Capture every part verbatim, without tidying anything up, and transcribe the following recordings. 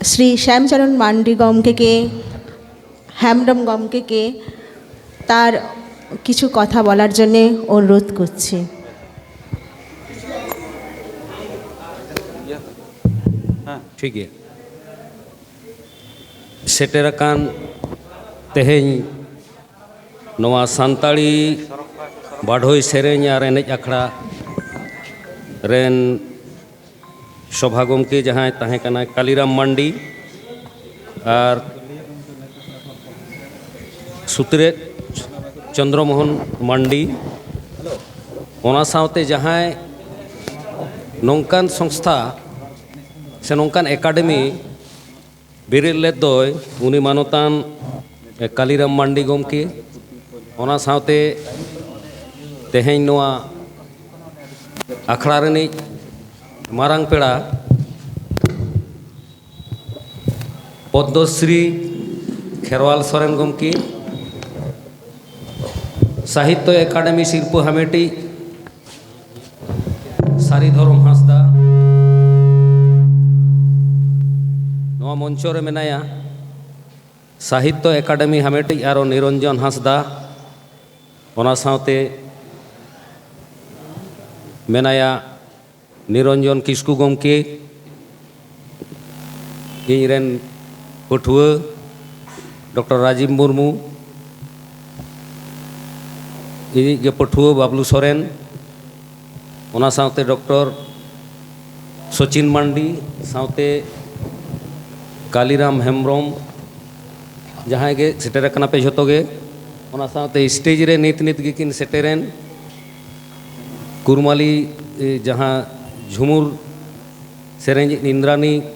শ্রী শ্যামচরণ মান্ডি গমকেকে, হেমব্রম গমকেকে তার কিছু কথা বলার জন্যে অনুরোধ করছি। ᱴᱷᱤᱠ ᱜᱮᱭᱟ᱾ ᱥᱮᱴᱮᱨ ᱟᱠᱟᱱ ᱛᱮᱦᱮᱧ ᱱᱚᱣᱟ ᱥᱟᱱᱛᱟᱲᱤ ᱵᱟᱰᱷᱚᱭ ᱥᱮᱨᱮᱧ ᱟᱨ ᱮᱱᱮᱡ ᱟᱠᱷᱲᱟ ᱨᱮᱱ ᱥᱚᱵᱷᱟ ᱜᱚᱢᱠᱮ ᱡᱟᱦᱟᱸᱭ ᱛᱟᱦᱮᱸ ᱠᱟᱱᱟᱭ ᱠᱟᱞᱤᱨᱟᱢ ᱢᱟᱱᱰᱤ ᱟᱨ ᱥᱩᱛᱨᱮᱛ ᱪᱚᱱᱫᱨᱚ ᱢᱳᱦᱚᱱ ᱢᱟᱱᱰᱤ, ᱚᱱᱟ ᱥᱟᱶᱛᱮ ᱡᱟᱦᱟᱸᱭ ᱱᱚᱝᱠᱟᱱ ᱥᱚᱝᱥᱛᱷᱟ ᱥᱮ ᱱᱚᱝᱠᱟᱱ ᱮᱠᱟᱰᱮᱢᱤ ᱵᱮᱨᱮᱫ ᱞᱮᱫ ᱫᱚᱭ ᱩᱱᱤ ᱢᱟᱱᱚᱛᱟᱱ ᱠᱟᱞᱤᱨᱟᱢ ᱢᱟᱱᱰᱤ ᱜᱚᱢᱠᱮ, ᱚᱱᱟ ᱥᱟᱶᱛᱮ ᱛᱮᱦᱮᱧ ᱱᱚᱣᱟ ᱟᱠᱷᱲᱟ ᱨᱤᱱᱤᱡ ᱢᱟᱨᱟᱝ ᱯᱮᱲᱟ ᱯᱚᱫᱽᱢᱚᱥᱨᱤ ᱠᱷᱮᱨᱣᱟᱞ ᱥᱚᱨᱮᱱ ᱜᱚᱢᱠᱮ, ᱥᱟᱦᱤᱛᱛᱚ ᱮᱠᱟᱰᱮᱢᱤ ᱥᱤᱨᱯᱟᱹ ᱦᱟᱢᱮᱴᱤᱡ ᱥᱟᱹᱨᱤ ᱫᱷᱚᱨᱚᱢ ᱦᱟᱸᱥᱫᱟ ᱱᱚᱣᱟ ᱢᱚᱧᱪᱚ ᱨᱮ ᱢᱮᱱᱟᱭᱟ᱾ ᱥᱟᱦᱤᱛᱛᱚ ᱮᱠᱟᱰᱮᱢᱤ ᱦᱟᱢᱮᱴᱤᱡ ᱟᱨᱚ ᱱᱤᱨᱚᱧᱡᱚᱱ ᱦᱟᱸᱥᱫᱟ, ᱚᱱᱟ ᱥᱟᱶᱛᱮ ᱢᱮᱱᱟᱭᱟ ᱱᱤᱨᱚᱧᱡᱚᱱ ᱠᱤᱥᱠᱩ ᱜᱚᱢᱠᱮ, ᱤᱧ ᱨᱮᱱ ᱯᱟᱹᱴᱷᱩᱣᱟᱹ ᱰᱚᱠᱴᱚᱨ ᱨᱟᱡᱤᱵᱽ ᱢᱩᱨᱢᱩ, ᱤᱧᱤᱡ ᱜᱮ ᱯᱟᱹᱴᱷᱩᱣᱟᱹ ᱵᱟᱵᱞᱩ ᱥᱚᱨᱮᱱ, ᱚᱱᱟ ᱥᱟᱶᱛᱮ ᱰᱚᱠᱴᱚᱨ ᱥᱚᱪᱤᱱ ᱢᱟᱱᱰᱤ, ᱥᱟᱶᱛᱮ ᱠᱟᱞᱤᱨᱟᱢ ᱦᱮᱢᱵᱨᱚᱢ, ᱡᱟᱦᱟᱸᱭ ᱜᱮ ᱥᱮᱴᱮᱨ ᱟᱠᱟᱱᱟ ᱯᱮ ᱡᱷᱚᱛᱚ ᱜᱮ᱾ ᱚᱱᱟ ᱥᱟᱶᱛᱮ ᱥᱴᱮᱡᱽ ᱨᱮ ᱱᱤᱛ ᱱᱤᱛ ᱜᱮᱠᱤᱱ ᱥᱮᱴᱮᱨᱮᱱ ᱠᱩᱨᱢᱟᱞᱤ, ᱮ, ᱡᱟᱦᱟᱸ ᱡᱷᱩᱢᱩᱨ ᱥᱮᱨᱮᱧ ᱤᱱᱫᱨᱟᱱᱤ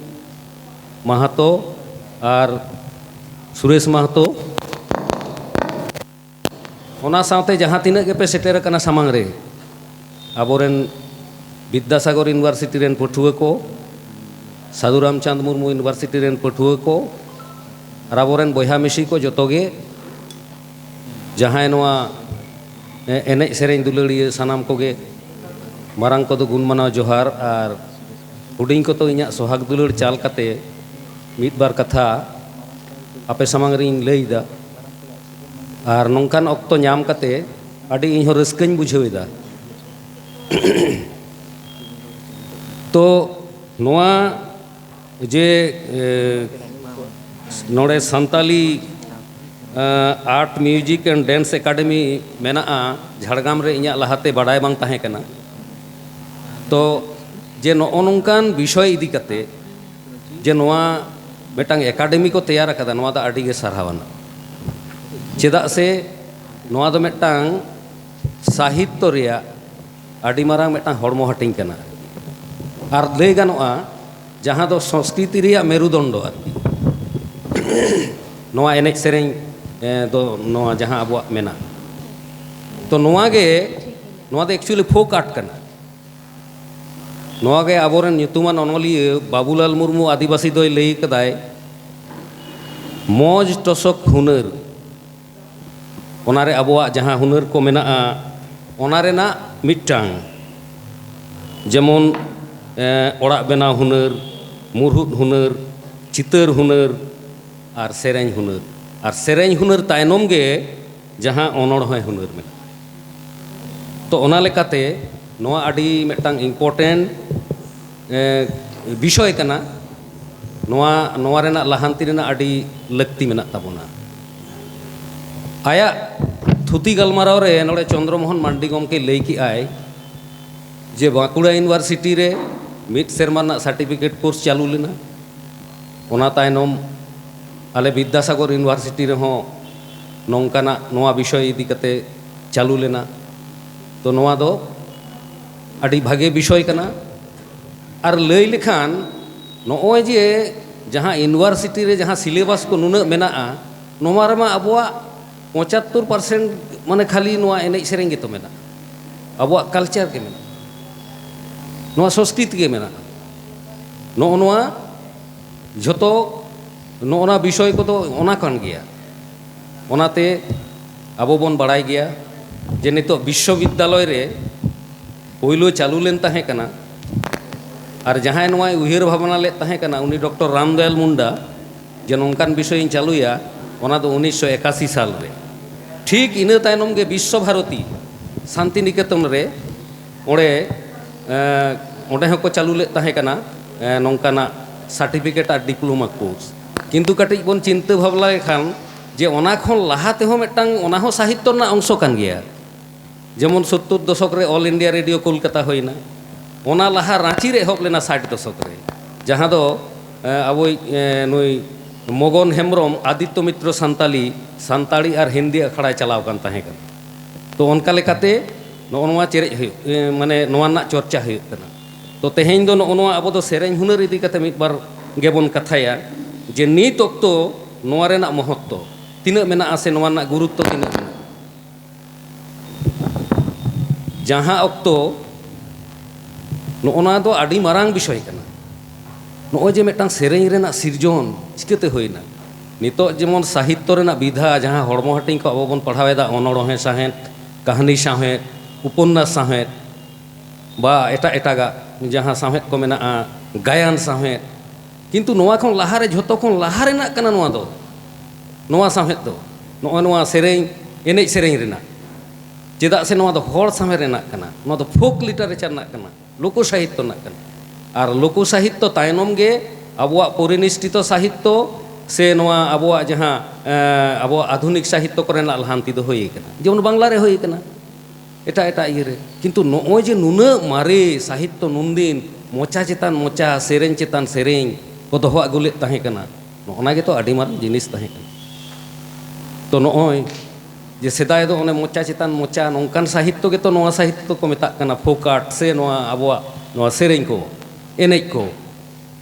ᱢᱟᱦᱟᱛᱚ ᱟᱨ ᱥᱩᱨᱮᱥ ᱢᱟᱦᱟᱛᱚ, ᱚᱱᱟ ᱥᱟᱶᱛᱮ ᱡᱟᱦᱟᱸ ᱛᱤᱱᱟᱹᱜ ᱜᱮᱯᱮ ᱥᱮᱴᱮᱨ ᱟᱠᱟᱱᱟ ᱥᱟᱢᱟᱝ ᱨᱮ, ᱟᱵᱚᱨᱮᱱ ᱵᱤᱫᱽᱫᱟᱥᱟᱜᱚᱨ ᱤᱭᱩᱱᱤᱵᱷᱟᱨᱥᱤᱴᱤ ᱨᱮᱱ ᱯᱟᱹᱴᱷᱩᱣᱟᱹ ᱠᱚ, ᱥᱟᱹᱫᱷᱩ ᱨᱟᱢᱪᱟᱸᱫᱽ ᱢᱩᱨᱢᱩ ᱤᱭᱩᱱᱤᱵᱷᱟᱨᱥᱤᱴᱤ ᱨᱮᱱ ᱯᱟᱹᱴᱷᱩᱣᱟᱹ ᱠᱚ, ᱟᱨ ᱟᱵᱚᱨᱮᱱ ᱵᱚᱭᱦᱟ ᱢᱤᱥᱤ ᱠᱚ ᱡᱚᱛᱚ ᱜᱮ, ᱡᱟᱦᱟᱸᱭ ᱱᱚᱣᱟ ᱮ-, ᱮᱱᱮᱡ ᱥᱮᱨᱮᱧ ᱫᱩᱞᱟᱹᱲᱤᱭᱟᱹ ᱥᱟᱱᱟᱢ ᱠᱚᱜᱮ, ᱢᱟᱨᱟᱝ ᱠᱚᱫᱚ ᱜᱩᱱ ᱢᱟᱱᱟᱣ ᱡᱚᱦᱟᱨ ᱟᱨ ᱦᱩᱰᱤᱧ ᱠᱚᱫᱚ ᱤᱧᱟᱹᱜ ᱥᱚᱦᱟᱜᱽ ᱫᱩᱞᱟᱹᱲ ᱪᱟᱞ ᱠᱟᱛᱮ ᱢᱤᱫ ᱵᱟᱨ ᱠᱟᱛᱷᱟ ᱟᱯᱮ ᱥᱟᱢᱟᱝ ᱨᱤᱧ ᱞᱟᱹᱭᱫᱟ᱾ ᱟᱨ ᱱᱚᱝᱠᱟᱱ ᱚᱠᱛᱚ ᱧᱟᱢ ᱠᱟᱛᱮ ᱟᱹᱰᱤ ᱤᱧ ᱦᱚᱸ ᱨᱟᱹᱥᱠᱟᱹᱧ ᱵᱩᱡᱷᱟᱹᱣ ᱮᱫᱟ᱾ ᱛᱚ ᱱᱚᱣᱟ ᱡᱮ ᱮ, ᱱᱚᱰᱮ Santali art, music and dance academy ᱢᱮᱱᱟᱜᱼᱟ ᱡᱷᱟᱲᱜᱨᱟᱢ ᱨᱮ, ᱤᱧᱟᱹᱜ ᱞᱟᱦᱟᱛᱮ ᱵᱟᱰᱟᱭ ᱵᱟᱝ ᱛᱟᱦᱮᱸ ᱠᱟᱱᱟ᱾ ᱛᱚ ᱡᱮ ᱱᱚᱜᱼᱚ ᱱᱚᱝᱠᱟᱱ ᱵᱤᱥᱚᱭ ᱤᱫᱤ ᱠᱟᱛᱮ ᱡᱮ ᱱᱚᱣᱟ ᱢᱤᱫᱴᱟᱝ ᱮᱠᱟᱰᱮᱢᱤ ᱠᱚ ᱛᱮᱭᱟᱨ ᱟᱠᱟᱫᱟ, ᱱᱚᱣᱟ ᱫᱚ ᱟᱹᱰᱤ ᱜᱮ ᱥᱟᱨᱦᱟᱣ ᱟᱱᱟᱜ᱾ ᱪᱮᱫᱟᱜ ᱥᱮ ᱱᱚᱣᱟ ᱫᱚ ᱢᱤᱫᱴᱟᱝ ᱥᱟᱦᱤᱛᱛᱚ ᱨᱮᱭᱟᱜ ᱟᱹᱰᱤ ᱢᱟᱨᱟᱝ ᱢᱤᱫᱴᱟᱝ ᱦᱚᱲᱢᱚ ᱦᱟᱹᱴᱤᱧ ᱠᱟᱱᱟ᱾ ᱟᱨ ᱞᱟᱹᱭ ᱜᱟᱱᱚᱜᱼᱟ, ᱡᱟᱦᱟᱸ ᱫᱚ ᱥᱚᱝᱥᱠᱨᱤᱛᱤ ᱨᱮᱭᱟᱜ ᱢᱮᱨᱩᱫᱚᱱᱰᱚ ᱟᱨᱠᱤ᱾ ᱱᱚᱣᱟ ᱮᱱᱮᱡ ᱥᱮᱨᱮᱧ ᱮ, ᱫᱚ ᱱᱚᱣᱟ ᱡᱟᱦᱟᱸ ᱟᱵᱚᱣᱟᱜ ᱢᱮᱱᱟᱜ, ᱛᱚ ᱱᱚᱣᱟ ᱜᱮ, ᱱᱚᱣᱟ ᱫᱚ ᱮᱠᱪᱩᱭᱮᱞᱤ ᱯᱷᱳᱠ ᱟᱨᱴ ᱠᱟᱱᱟ᱾ ᱱᱚᱣᱟ ᱜᱮ ᱟᱵᱚᱨᱮᱱ ᱧᱩᱛᱩᱢᱟᱱ ᱚᱱᱚᱞᱤᱭᱟᱹ ᱵᱟᱵᱩᱞᱟᱞ ᱢᱩᱨᱢᱩ ᱟᱹᱫᱤᱵᱟᱹᱥᱤ ᱫᱚᱭ ᱞᱟᱹᱭ ᱠᱟᱫᱟᱭ, ᱢᱚᱡᱽ ᱴᱚᱥᱚᱠ ᱦᱩᱱᱟᱹᱨ, ᱚᱱᱟᱨᱮ ᱟᱵᱚᱣᱟᱜ ᱡᱟᱦᱟᱸ ᱦᱩᱱᱟᱹᱨ ᱠᱚ ᱢᱮᱱᱟᱜᱼᱟ, ᱚᱱᱟ ᱨᱮᱱᱟᱜ ᱢᱤᱫᱴᱟᱝ, ᱡᱮᱢᱚᱱ ᱮ, ᱚᱲᱟᱜ ᱵᱮᱱᱟᱣ ᱦᱩᱱᱟᱹᱨ, ᱢᱩᱨᱦᱩᱫ ᱦᱩᱱᱟᱹᱨ, ᱪᱤᱛᱟᱹᱨ ᱦᱩᱱᱟᱹᱨ ᱟᱨ ᱥᱮᱨᱮᱧ ᱦᱩᱱᱟᱹᱨ᱾ ᱟᱨ ᱥᱮᱨᱮᱧ ᱦᱩᱱᱟᱹᱨ ᱛᱟᱭᱱᱚᱢ ᱜᱮ ᱡᱟᱦᱟᱸ ᱚᱱᱚᱬᱦᱮ ᱦᱩᱱᱟᱹᱨ ᱢᱮᱱᱟᱜᱼᱟ᱾ ᱛᱚ ᱚᱱᱟ ᱞᱮᱠᱟᱛᱮ ᱱᱚᱣᱟ ᱟᱹᱰᱤ ᱢᱤᱫᱴᱟᱝ ᱤᱢᱯᱚᱨᱴᱮᱱᱴ ᱮ, ᱵᱤᱥᱚᱭ ᱠᱟᱱᱟ᱾ ᱱᱚᱣᱟ, ᱱᱚᱣᱟ ᱨᱮᱱᱟᱜ ᱞᱟᱦᱟᱱᱛᱤ ᱨᱮᱱᱟᱜ ᱟᱹᱰᱤ ᱞᱟᱹᱠᱛᱤ ᱢᱮᱱᱟᱜ ᱛᱟᱵᱚᱱᱟ᱾ ᱟᱭᱟᱜ ᱛᱷᱩᱛᱤ ᱜᱟᱞᱢᱟᱨᱟᱣ ᱨᱮ ᱱᱚᱰᱮ ᱪᱚᱱᱫᱨᱚ ᱢᱳᱦᱚᱱ ᱢᱟᱱᱰᱤ ᱜᱚᱢᱠᱮ ᱞᱟᱹᱭ ᱠᱮᱜᱼᱟᱭ ᱡᱮ ᱵᱟᱸᱠᱩᱲᱟ ᱤᱭᱩᱱᱤᱵᱷᱟᱨᱥᱤᱴᱤ ᱨᱮ ᱢᱤᱫ ᱥᱮᱨᱢᱟ ᱨᱮᱱᱟᱜ ᱥᱟᱨᱴᱤᱯᱷᱤᱠᱮᱴ ᱠᱳᱨᱥ ᱪᱟᱹᱞᱩ ᱞᱮᱱᱟ᱾ ᱚᱱᱟ ᱛᱟᱭᱱᱚᱢ ᱟᱞᱮ ᱵᱤᱫᱽᱫᱟᱥᱟᱜᱚᱨ ᱤᱭᱩᱱᱤᱵᱷᱟᱨᱥᱤᱴᱤ ᱨᱮᱦᱚᱸ ᱱᱚᱝᱠᱟᱱᱟᱜ ᱱᱚᱣᱟ ᱵᱤᱥᱚᱭ ᱤᱫᱤ ᱠᱟᱛᱮ ᱪᱟᱹᱞᱩ ᱞᱮᱱᱟ᱾ ᱛᱚ ᱱᱚᱣᱟ ᱫᱚ ᱟᱹᱰᱤ ᱵᱷᱟᱜᱮ ᱵᱤᱥᱚᱭ ᱠᱟᱱᱟ᱾ ᱟᱨ ᱞᱟᱹᱭ ᱞᱮᱠᱷᱟᱱ ᱱᱚᱜᱼᱚᱭ ᱡᱮ ᱡᱟᱦᱟᱸ ᱤᱭᱩᱱᱤᱵᱷᱟᱨᱥᱤᱴᱤ ᱨᱮ ᱡᱟᱦᱟᱸ ᱥᱤᱞᱮᱵᱟᱥ ᱠᱚ ᱱᱩᱱᱟᱹᱜ ᱢᱮᱱᱟᱜᱼᱟ, ᱱᱚᱣᱟ ᱨᱮᱢᱟ ᱟᱵᱚᱣᱟᱜ ᱯᱚᱸᱪᱟᱛᱛᱳᱨ ᱯᱟᱨᱥᱮᱱᱴ ᱢᱟᱱᱮ ᱠᱷᱟᱹᱞᱤ ᱱᱚᱣᱟ ᱮᱱᱮᱡ ᱥᱮᱨᱮᱧ ᱜᱮᱛᱚ ᱢᱮᱱᱟᱜᱼᱟ, ᱟᱵᱚᱣᱟᱜ ᱠᱟᱞᱪᱟᱨ ᱜᱮ ᱢᱮᱱᱟᱜᱼᱟ, ᱱᱚᱣᱟ ᱥᱚᱝᱥᱠᱨᱤᱛ ᱜᱮ ᱢᱮᱱᱟᱜᱼᱟ᱾ ᱱᱚᱜᱼᱚ ᱱᱚᱣᱟ ᱡᱷᱚᱛᱚ ᱱᱚᱜᱼᱚ ᱱᱟ ᱵᱤᱥᱚᱭ ᱠᱚᱫᱚ ᱚᱱᱟ ᱠᱟᱱ ᱜᱮᱭᱟ᱾ ᱚᱱᱟᱛᱮ ᱟᱵᱚ ᱵᱚᱱ ᱵᱟᱲᱟᱭ ᱜᱮᱭᱟ ᱡᱮ ᱱᱤᱛᱚᱜ ᱵᱤᱥᱥᱚᱵᱤᱫᱽᱫᱟᱞᱚᱭ ᱨᱮ ᱯᱳᱭᱞᱳ ᱪᱟᱹᱞᱩ ᱞᱮᱱ ᱛᱟᱦᱮᱸ ᱠᱟᱱᱟ ᱟᱨ ᱡᱟᱦᱟᱸᱭ ᱱᱚᱣᱟᱭ ᱩᱭᱦᱟᱹᱨ ᱵᱷᱟᱵᱽᱱᱟ ᱞᱮᱫ ᱛᱟᱦᱮᱸ ᱠᱟᱱᱟ, ᱩᱱᱤ ᱰᱚᱠᱴᱚᱨ ᱨᱟᱢᱫᱚᱭᱟᱞ ᱢᱩᱱᱰᱟ, ᱡᱮ ᱱᱚᱝᱠᱟᱱ ᱵᱤᱥᱚᱭ ᱤᱧ ᱪᱟᱹᱞᱩᱭᱟ, ᱚᱱᱟ ᱫᱚ ᱩᱱᱤᱥᱥᱚ ᱮᱠᱟᱥᱤ ᱥᱟᱞ ᱨᱮ᱾ ᱴᱷᱤᱠ ᱤᱱᱟᱹ ᱛᱟᱭᱱᱚᱢ ᱜᱮ ᱵᱤᱥᱥᱚ ᱵᱷᱟᱨᱚᱛᱤ ᱥᱟᱱᱛᱤᱱᱤᱠᱮᱛᱚᱱ ᱨᱮ, ᱚᱸᱰᱮ, ᱮᱸ, ᱚᱸᱰᱮ ᱦᱚᱸᱠᱚ ᱪᱟᱹᱞᱩ ᱞᱮᱫ ᱛᱟᱦᱮᱸ ᱠᱟᱱᱟ, ᱮᱸ, ᱱᱚᱝᱠᱟᱱᱟᱜ ᱥᱟᱨᱴᱤᱯᱷᱤᱠᱮᱴ ᱟᱨ ᱰᱤᱯᱞᱳᱢᱟ ᱠᱳᱨᱥ᱾ ᱠᱤᱱᱛᱩ ᱠᱟᱹᱴᱤᱡ ᱵᱚᱱ ᱪᱤᱱᱛᱟᱹ ᱵᱷᱟᱵᱽᱱᱟ ᱞᱮᱠᱷᱟᱱ, ᱡᱮ ᱚᱱᱟ ᱠᱷᱚᱱ ᱞᱟᱦᱟ ᱛᱮᱦᱚᱸ ᱢᱤᱫᱴᱟᱝ, ᱚᱱᱟ ᱦᱚᱸ ᱥᱟᱦᱤᱛᱛᱚ ᱨᱮᱱᱟᱜ ᱚᱝᱥᱚ ᱠᱟᱱ ᱜᱮᱭᱟ᱾ ᱡᱮᱢᱚᱱ ᱥᱳᱛᱛᱳᱨ ᱫᱚᱥᱚᱠ ᱨᱮ ᱚᱞ ᱤᱱᱰᱤᱭᱟ ᱨᱮᱰᱤᱭᱳ ᱠᱳᱞᱠᱟᱛᱟ ᱦᱩᱭᱱᱟ, ᱚᱱᱟ ᱞᱟᱦᱟ ᱨᱟᱸᱪᱤ ᱨᱮ ᱮᱦᱚᱵ ᱞᱮᱱᱟ ᱥᱟᱴ ᱫᱚᱥᱚᱠ ᱨᱮ, ᱡᱟᱦᱟᱸ ᱫᱚ, ᱮ, ᱟᱵᱚᱭᱤᱡ, ᱮ, ᱱᱩᱭ ᱢᱚᱜᱚᱱ ᱦᱮᱢᱵᱨᱚᱢ ᱟᱫᱤᱛᱛᱚ ᱢᱤᱛᱨᱚ ᱥᱟᱱᱛᱟᱞᱤ, ᱥᱟᱱᱛᱟᱲᱤ ᱟᱨ ᱦᱤᱱᱫᱤ ᱟᱠᱷᱲᱟᱭ ᱪᱟᱞᱟᱣ ᱠᱟᱱ ᱛᱟᱦᱮᱸ ᱠᱟᱱᱟ᱾ ᱛᱚ, ᱚᱱᱠᱟ ᱞᱮᱠᱟᱛᱮ ᱱᱚᱜᱼᱚ ᱱᱚᱣᱟ ᱪᱮᱨᱮᱡ ᱦᱩᱭᱩᱜ, ᱮ, ᱢᱟᱱᱮ ᱱᱚᱣᱟ ᱨᱮᱱᱟᱜ ᱪᱚᱨᱪᱟ ᱦᱩᱭᱩᱜ ᱠᱟᱱᱟ᱾ ᱛᱚ, ᱛᱮᱦᱮᱧ ᱫᱚ ᱱᱚᱜᱼᱚ ᱱᱚᱣᱟ ᱟᱵᱚ ᱫᱚ ᱥᱮᱨᱮᱧ ᱦᱩᱱᱟᱹᱨ ᱤᱫᱤ ᱠᱟᱛᱮ ᱢᱤᱫ ᱵᱟᱨ ᱜᱮᱵᱚᱱ ᱠᱟᱛᱷᱟᱭᱟ, ᱡᱮ ᱱᱤᱛ ᱚᱠᱛᱚ ᱱᱚᱣᱟ ᱨᱮᱱᱟᱜ ᱢᱚᱦᱚᱛᱛᱚ ᱛᱤᱱᱟᱹᱜ ᱢᱮᱱᱟᱜᱼᱟ ᱥᱮ ᱱᱚᱣᱟ ᱨᱮᱱᱟᱜ ᱜᱩᱨᱩᱛᱛᱚ ᱛᱤᱱᱟᱹᱜ ᱢᱮᱱᱟᱜᱼᱟ᱾ ᱡᱟᱦᱟᱸ ᱚᱠᱛᱚ ᱱᱚᱜᱼᱚ ᱱᱚᱣᱟ ᱫᱚ ᱟᱹᱰᱤ ᱢᱟᱨᱟᱝ ᱵᱤᱥᱚᱭ ᱠᱟᱱᱟ᱾ ᱱᱚᱜᱼᱚᱭ ᱡᱮ ᱢᱤᱫᱴᱟᱝ ᱥᱮᱨᱮᱧ ᱨᱮᱱᱟᱜ ᱥᱤᱨᱡᱚᱱ ᱪᱤᱠᱟᱹᱛᱮ ᱦᱩᱭᱱᱟ? ᱱᱤᱛᱚᱜ ᱡᱮᱢᱚᱱ ᱥᱟᱦᱤᱛᱛᱚ ᱨᱮᱱᱟᱜ ᱵᱤᱫᱷᱟ, ᱡᱟᱦᱟᱸ ᱦᱚᱲᱢᱚ ᱦᱟᱹᱴᱤᱧ ᱠᱚ ᱟᱵᱚ ᱵᱚᱱ ᱯᱟᱲᱦᱟᱣ ᱮᱫᱟ, ᱚᱱᱚᱬᱦᱮ ᱥᱟᱶᱦᱮᱫ, ᱠᱟᱹᱦᱱᱤ ᱥᱟᱶᱦᱮᱫ, ᱩᱯᱚᱱᱱᱟᱥ ᱥᱟᱶᱦᱮᱫ, ᱵᱟ ᱮᱴᱟᱜ ᱮᱴᱟᱜᱟᱜ ᱡᱟᱦᱟᱸ ᱥᱟᱶᱦᱮᱫ ᱠᱚ ᱢᱮᱱᱟᱜᱼᱟ, ᱜᱟᱭᱟᱱ ᱥᱟᱶᱦᱮᱫ, ᱠᱤᱱᱛᱩ ᱱᱚᱣᱟ ᱠᱷᱚᱱ ᱞᱟᱦᱟᱨᱮ, ᱡᱷᱚᱛᱚ ᱠᱷᱚᱱ ᱞᱟᱦᱟ ᱨᱮᱱᱟᱜ ᱠᱟᱱᱟ ᱱᱚᱣᱟ ᱫᱚ, ᱱᱚᱣᱟ ᱥᱟᱶᱦᱮᱫ ᱫᱚ, ᱱᱚᱜᱼᱚᱭ ᱱᱚᱣᱟ ᱥᱮᱨᱮᱧ, ᱮᱱᱮᱡ ᱥᱮᱨᱮᱧ ᱨᱮᱱᱟᱜ᱾ ᱪᱮᱫᱟᱜ ᱥᱮ ᱱᱚᱣᱟ ᱫᱚ ᱦᱚᱲ ᱥᱟᱶᱦᱮᱫ ᱨᱮᱱᱟᱜ ᱠᱟᱱᱟ, ᱱᱚᱣᱟ ᱫᱚ ᱯᱷᱳᱠ ᱞᱤᱴᱟᱨᱮᱪᱟᱨ ᱨᱮᱱᱟᱜ ᱠᱟᱱᱟ, ᱞᱳᱠᱚ ᱥᱟᱦᱤᱛᱛᱚ ᱨᱮᱱᱟᱜ ᱠᱟᱱᱟ᱾ ᱟᱨ ᱞᱳᱠᱚ ᱥᱟᱦᱤᱛᱛᱚ ᱛᱟᱭᱱᱚᱢ ᱜᱮ ᱟᱵᱚᱣᱟᱜ ᱯᱚᱨᱤᱱᱤᱥᱴᱷᱤᱛᱚ ᱥᱟᱦᱤᱛᱛᱚ ᱥᱮ ᱱᱚᱣᱟ ᱟᱵᱚᱣᱟᱜ ᱡᱟᱦᱟᱸ, ᱮᱸ, ᱟᱵᱚᱣᱟᱜ ᱟᱫᱷᱩᱱᱤᱠ ᱥᱟᱦᱤᱛᱛᱚ ᱠᱚᱨᱮᱱᱟᱜ ᱞᱟᱦᱟᱱᱛᱤ ᱫᱚ ᱦᱩᱭ ᱟᱠᱟᱱᱟ, ᱡᱮᱢᱚᱱ ᱵᱟᱝᱞᱟ ᱨᱮ ᱦᱩᱭ ᱟᱠᱟᱱᱟ, ᱮᱴᱟᱜ ᱮᱴᱟᱜ ᱤᱭᱟᱹ ᱨᱮ᱾ ᱠᱤᱱᱛᱩ ᱱᱚᱜᱼᱚᱭ ᱡᱮ ᱱᱩᱱᱟᱹᱜ ᱢᱟᱨᱮ ᱥᱟᱦᱤᱛᱛᱚ, ᱱᱩᱱᱫᱤᱱ ᱢᱚᱪᱟ ᱪᱮᱛᱟᱱ ᱢᱚᱪᱟ, ᱥᱮᱨᱮᱧ ᱪᱮᱛᱟᱱ ᱥᱮᱨᱮᱧ ᱠᱚ ᱫᱚᱦᱚ ᱟᱹᱜᱩ ᱞᱮᱫ ᱛᱟᱦᱮᱸ ᱠᱟᱱᱟ, ᱱᱚᱜᱼᱚ ᱱᱟ ᱜᱮᱛᱚ ᱟᱹᱰᱤ ᱢᱟᱨᱟᱝ ᱡᱤᱱᱤᱥ ᱛᱟᱦᱮᱸ ᱠᱟᱱᱟ᱾ ᱛᱚ, ᱱᱚᱜᱼᱚᱭ ᱡᱮ ᱥᱮᱫᱟᱭ ᱫᱚ ᱚᱱᱮ ᱢᱚᱪᱟ ᱪᱮᱛᱟᱱ ᱢᱚᱪᱟ, ᱱᱚᱝᱠᱟᱱ ᱥᱟᱦᱤᱛᱛᱚ ᱜᱮᱛᱚ ᱱᱚᱣᱟ ᱥᱟᱦᱤᱛᱛᱚ ᱠᱚ ᱢᱮᱛᱟᱜ ᱠᱟᱱᱟ, ᱯᱷᱳᱠ ᱟᱨᱴ ᱥᱮ ᱱᱚᱣᱟ ᱟᱵᱚᱣᱟᱜ ᱱᱚᱣᱟ ᱥᱮᱨᱮᱧ ᱠᱚ, ᱮᱱᱮᱡ ᱠᱚ᱾